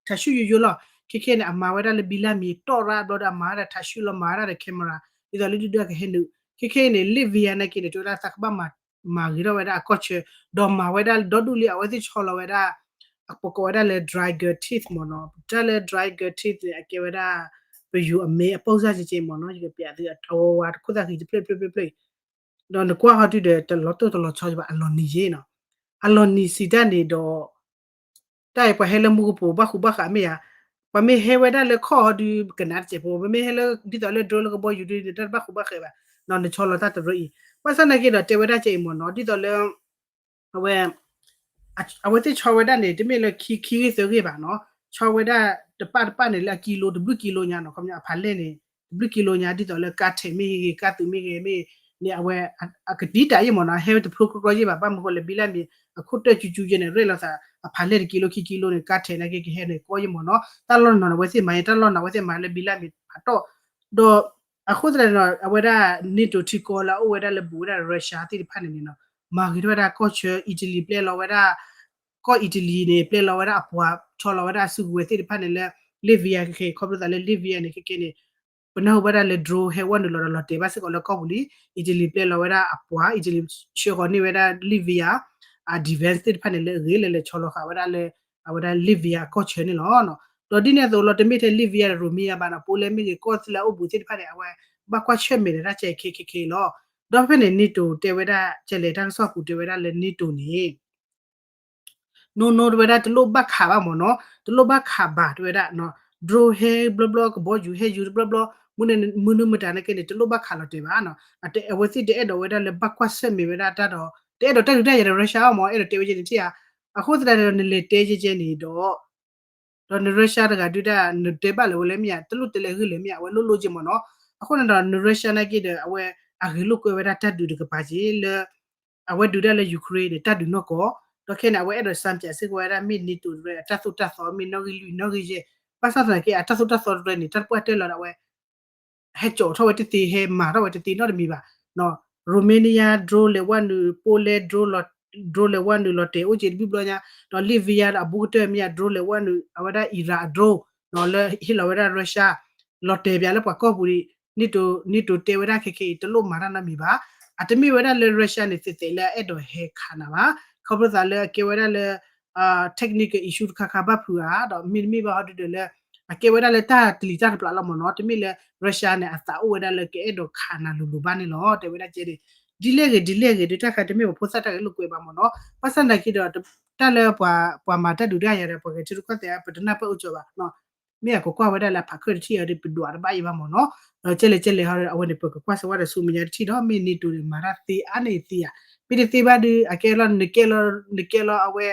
ထးဆူၣ်ယိယိလီၤ. ခဲခဲန့ၣ် အမၤဝဲဒၣ်လၢဘံလၢ်မံၤတီၣ်ရၣ်ဘျီဒီး အမၤဝဲဒၣ်ထးဆူၣ်လီၤ မၤဝဲဒၣ်ဒီး camera ဒ်သိးလၢဒုၣ်ဒုၣ်ကဟဲနုာ် ခဲခဲန့ၣ် Latvia နာ်က့န့ၣ် တဲဝဲဒၣ်သးကဘၣ်မၤ မၤဂ့ၤထီၣ်ဝဲဒၣ်အကီၢ်ဆၢ ဒီးမၤဝဲဒၣ်ဒီဒူၣ်လံ အဝဲသ့ၣ်ဆီလီၤဝဲဒၣ် ပကိးဝဲဒၣ်လၢ dragon teeth မ့ၢ်နီၤ တၢ်လၢ dragon teeth န့ၣ် အကဲဝဲဒၣ် ပယူၤအမဲအပိၢ်စၢ်ကကဲမ့ၢ်နီၤ ယကပျးသုအဝဲဝါတခိၣ်သၣ်ဃံတဖျၢၣ်တဖျၢၣ်တဖျၢၣ် ဒီးနကွၢ်ဟီဒုဒီး တလီၤတိၢ်တလီၤဆီဘၣ် အလီၤနံၤယ့နီၤ အလီၤနံၤစံးတၢ်န့ၣ်ဒီး တၢ်အံၤပှၤဟဲလၢမူကပိာ်ဘၣ်ဃူဘၣ်ဃးမ့ၢ်ဧါ, ပှၤမ့ၢ်ဟဲဝဲဒၣ်လၢခီၣ်ဟီဒု ကနၣ်တစဲးဖိ ပမ့ၢ်ဟဲလၢဒ်သိးလၢ drone လၢကဘီယူၤဒုန့ၣ် တၢ်တဘၣ်ဃူဘၣ်ဃးဘၣ်, နဆီလီၤတၢ်တရၢအံၤ, ဘၣ်ဆၣ်သနာ်က့ဒီးတဲဝဲဒၣ်ကဲအံၤမ့ၢ်နီၤ ဒ်သိးလၢ အဝဲ အဝဲသ့ၣ်ဆီဝဲဒၣ်န့ၣ် တမ့ၢ်လၢခံခံဂ့ၢ်သၢဂ့ၢ်ဘၣ်နီၤ, ဆီဝဲဒၣ်တပၣ်တပၣ်န့ၣ်လၢအကံလိတဘျုးကံလိညါနီၤ, ခီပညီအဖးလဲၢ်န့ၣ် တဘျုးကံလိညါ ဒ်သိးလၢကါထဲးမ့ၢ်ဂ့ၤ ကါသုးမ့ၢ်ဂ့ၤမ့ၢ် န့ၣ်အဝဲ အကတံာ်တာ်ယ့ၢ်မ့ၢ်နီၤ, ဟဲဝဲတဖျိကျီကျီယ့ၢ်ဘၣ်, ဘၣ်မနုၤဃိလဲၣ် ဘံလၢ်မ့ၢ် အခိၣ်တၢၢ်ကၠူကၠူယဲၢ်န့ၣ် ရဲၣ်လီၤသး အဖးလဲၢ်တကံလိခံကံလိန့ၣ် ကါထဲးနာ်က့ကဟဲန့ၣ်ကီယ့ၢ်မ့ၢ်နီၤ, တၢ်လီၢ်နီၤန့ၣ် အဝဲသ့ၣ်မၤ တၢ်လီၢ်နီၤအဝဲသ့ၣ်မၤလၢဘံလၢ်မ့ၢ်ဖးတီၢ်, ဒီး အဃိသတးန့ၣ်နီၤ အဝဲဒၣ် NATO ထံကီၢ်လၢအအိၣ်ဝဲဒၣ်လၢဘူးဝဲဒၣ် Russia သ့ၣ်တဖၣ်န့ၣ်န့ၣ်နီၤ, မၤဂ့ၤထီၣ်ဝဲဒၣ်ကီၢ်ဆၢ Italy ပျဲလီၤဝဲဒၣ် ကီၢ် Italy န့ၣ် ပျဲလီၤဝဲဒၣ်အပှၤ ဆီလီၤဝဲဒၣ်အစုကဝဲၤသ့ၣ်တဖၣ်န့ၣ်လၢ Latvia ခဲခဲအံၤ ခီဖျိသးလၢ Latvia န့ၣ် ခဲခဲန့ၣ် ပနၢ်ဟူဘၣ်ဒၣ်လၢ drone ဟဲဝဲနုာ်လီၤဒီးလီၤတဲာ်ဘၣ်စ့ၢ်ကီးလၢကီၢ်ပူၤလံ, Italy ပျဲလီၤဝဲဒၣ်အပှၤ Italy ဆှၢဃီၤန့ၢ်ဝဲဒၣ် Latvia အ defense သ့ၣ်တဖၣ်န့ၣ်လၢအဂ့ၤလၢလဲၤဆီလီၤဃာ်ဝဲဒၣ်လၢ အဝဲဒၣ် Latvia အကီၢ်ဆၢန့ၣ်လီၤ. ဒီးဒ်န့ၣ်အသိးလီၤ တမ့ၢ်ထဲ Latvia ဒီး Romania ဘၣ်နီၤ, ပအိၣ်လဲၣ်မ့ၢ်ဂ့ၤ ကီၢ်သ့ၣ်လၢအအိၣ်ဘူးသ့ၣ်တဖၣ်န့ၣ် အဝဲဘၣ်ကွၢ်ဆၢၣ်မဲာ်ဒီးတၢ်ကဲခဲခဲအံၤလီၤ. ဒီးဖဲဖဲန့ၣ် NATO တဲဝဲဒၣ် ကဲလဲၣ်တၢ်ကစီၣ်ပူၤတဲဝဲဒၣ်လၢ NATO န့ၣ် နီၢ်နီၢ်တဝဲဒၣ် တလိၣ်ဘၣ်ခးဘၣ်မ့ၢ်နီၤ, တလိၣ်ဘၣ်ခးဘၣ်တဝဲဒၣ်နီၤ, drone ဟဲဘျီဘျီ ကဘီယူၤဟဲယူၤတဘျီဘျီ, မုၢ်နံၤမုၢ်နံၤမတၤနာ်က့န့ၣ် တလိၣ်ဘၣ်ခးလီၤတဲာ်ဘၣ်နီၤ, အဝဲသ့ၣ်တအဲၣ်ဒိးဝဲဒၣ်လၢဘၣ်ကွၢ်ဆၢၣ်မဲာ်ဝဲဒၣ်တၢ်ဒီး တအဲၣ်ဒိးတၢ်ဒုးတၢ်ယၤဒီး Russia အီၤမ့ၢ် အဲၣ်ဒိးတဲဝဲကဲန့ၣ်ထံၣ်ဧါ, အဃိသတးဒီးနလဲၤတဲကဲကဲန့ၣ်ဒီး ဒီးန Russia တဂၤဒုးတၢ် နတဲဘၣ်လၢၤဝဲလဲၣ်မ့ၢ်ဧါ, တလိၣ်တဲလဲၤဂ့ၢ်လဲၣ်မ့ၢ်ဧါ, အဝဲလိၣ်လိၣ်က့မ့ၢ်နီၤ, အဃိန့ၣ်ဒီးန Russia နာ်က့ဒီး အဝဲအဂ့ၤလိာ်ကွဲဝဲဒၣ်တၢ်ဒုးတကပၤက့ၤလၢ အဝဲဒုးတၢ်လၢ Ukraine န့ၣ် တၢ်ဒုးနီၢ်ကီၢ်, ဒီးခဲန့ၣ် အဝဲအဲၣ်ဒိး စံးပျး စ့ၢ်ကီးဝဲဒၣ် မ့ၢ် NATO တရၢ အတၢ်သိၣ်တၢ်သီ မ့ၢ်နီၣ်ဂံၢ်လွံၢ်နီၣ်ဂံၢ်ယဲၢ်, ဘၣ်ဆၣ်သနာ်က့ အတၢ်သိၣ်တၢ်သီတရၢန့ၣ် တၢ်တပှၢ်တၢၢ်လီၤဒီးအဝဲ ဟဲကၠီထီၣ်ဝဲတသ့ ဟဲမၤထီၣ်ဝဲတသ့နီတမံၤဘၣ်, Romania drone လဲၤဝဲနုာ် Poland drone လဲၤဝဲနုာ်လီၤတဲာ်အိၣ်က့ၤတဘျုးဘျီညါ, ဒီး Latvia ဒီးအဘူးကတၢၢ်မ့ၢ် drone လဲၤဝဲနုာ် အဝဲဒၣ် Iran အ drone လၢဟ့ၣ်လီၤဝဲဒၣ် Russia လီၤတဲာ်ပၠးလၢပှၤကီၢ်ပူၤန့ၣ်, NATO တဲဝဲဒၣ်ခဲခဲအံၤ တလိၣ်မၤတၢ်နီတမံၤဘၣ်, အတမ့ၢ်ဝဲဒၣ်လၢ Russia န့ၣ် သ့ၣ်သ့ၣ်လၢအအဲၣ်ဒိးဟဲခးနၤဘၣ်, ခီဖျိသးလၢအကဲဝဲဒၣ်လၢ technical issue တခါခါဘၣ်ဖုးဧါ, ဒီးမ့တမ့ၢ်ဘၣ်ဟီဒုဒီးလၢ အကဲဝဲဒၣ်လၢတၢ်တလံၤတၢ်တပျးလီၤမ့ၢ်နီၤ, တမ့ၢ်လၢ Russia န့ၣ် အသးအိၣ်ဝဲဒၣ်လၢကအဲၣ်ဒိးခးနၤလိၤလိၤဘၣ်န့ၣ်လီၤ, တဲဝဲဒၣ်ကဲန့ၣ်, ဒ်လဲၣ်ဂ့ၤ ဒ်လဲၣ်ဂ့ၤဒုး တၢ်ခါတမ့ၢ်ပဖိသၣ်တၢ်ဂဲၤလိာ်ကွဲဘၣ်မ့ၢ်နီၤ, ဘၣ်ဆၣ်သနာ်က့ဒီး တၢ်လၢပှၤမၤတၢ်ဒုးတၢ်ယၤဒီး ပှၤဂဲၤထံရူၢ်ကီၢ်သဲး ပတနၢ်ပၢၢ်အိၣ်ကၠီဘၣ် မ့ၢ်အကကွၢ်ဝဲဒၣ်လၢအဖးခၢၣ်တထံၣ်အံၤဒီး ပဒွးတဘၣ်အံၤဘၣ်မ့ၢ်နီၤ, ဒီးကဲလဲၣ်ကဲလဲၣ်ဟီဒီး အဝဲန့ၣ် ပကကွၢ်စၢၤဝဲဒီးဆူမဲာ်ညါတထံၣ်ဒီး မ့ၢ် NATO န့ၣ် မၤတၢ်သ့အါန့ၢ်သ့ဧါ, မ့ၢ်တသ့ဘၣ်ဒုး အကဲလီၤ နကဲလီၤ နကဲလီၤအဝဲ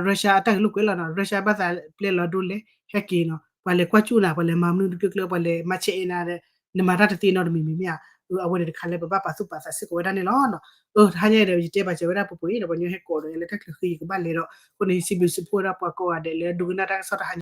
Russia အတၢ်ဂဲၤလိာ်ကွဲလီၤနီၤ, Russia ဘၣ်သးပျဲလီၤဒိလဲၣ် ဟဲက့ၤနီၤ, ပှၤလဲၤကွၢ်ကၠူၣ်နၤ ပှၤလဲၤမၤမနုၤတကျၢၤကျၢၤ ပှၤလဲၤမၤဆဲးအ့နၤဒီး နမၤတၢ်တသ့နီတမံၤမံၤမ့ၢ်ဧါ, အဝဲန့ၣ်တခါလၢပဘၣ်ပာ်သူၣ်ပာ်သး စ့ၢ်ကီးဝဲဒၣ်န့ၣ်လီၤ. အၢ တဟါညါအံၤဒီး ယတဲပာ်စၢၤဝဲဒၣ်ပှဲၤပှဲၤအံၤဒီး ပှၤကညီဟဲကိးဒီး ယလဲၤတၢ်ချၢဃံ ယကဘၣ်လဲၤဒီး အဃိန့ၣ် ယစံးဘျုးစံးဖှိၣ်ဝဲဒၣ်ပှၤကိးဂၤဒဲးလၢဒိကနၣ်တၢ်ကစီၣ်တဟါ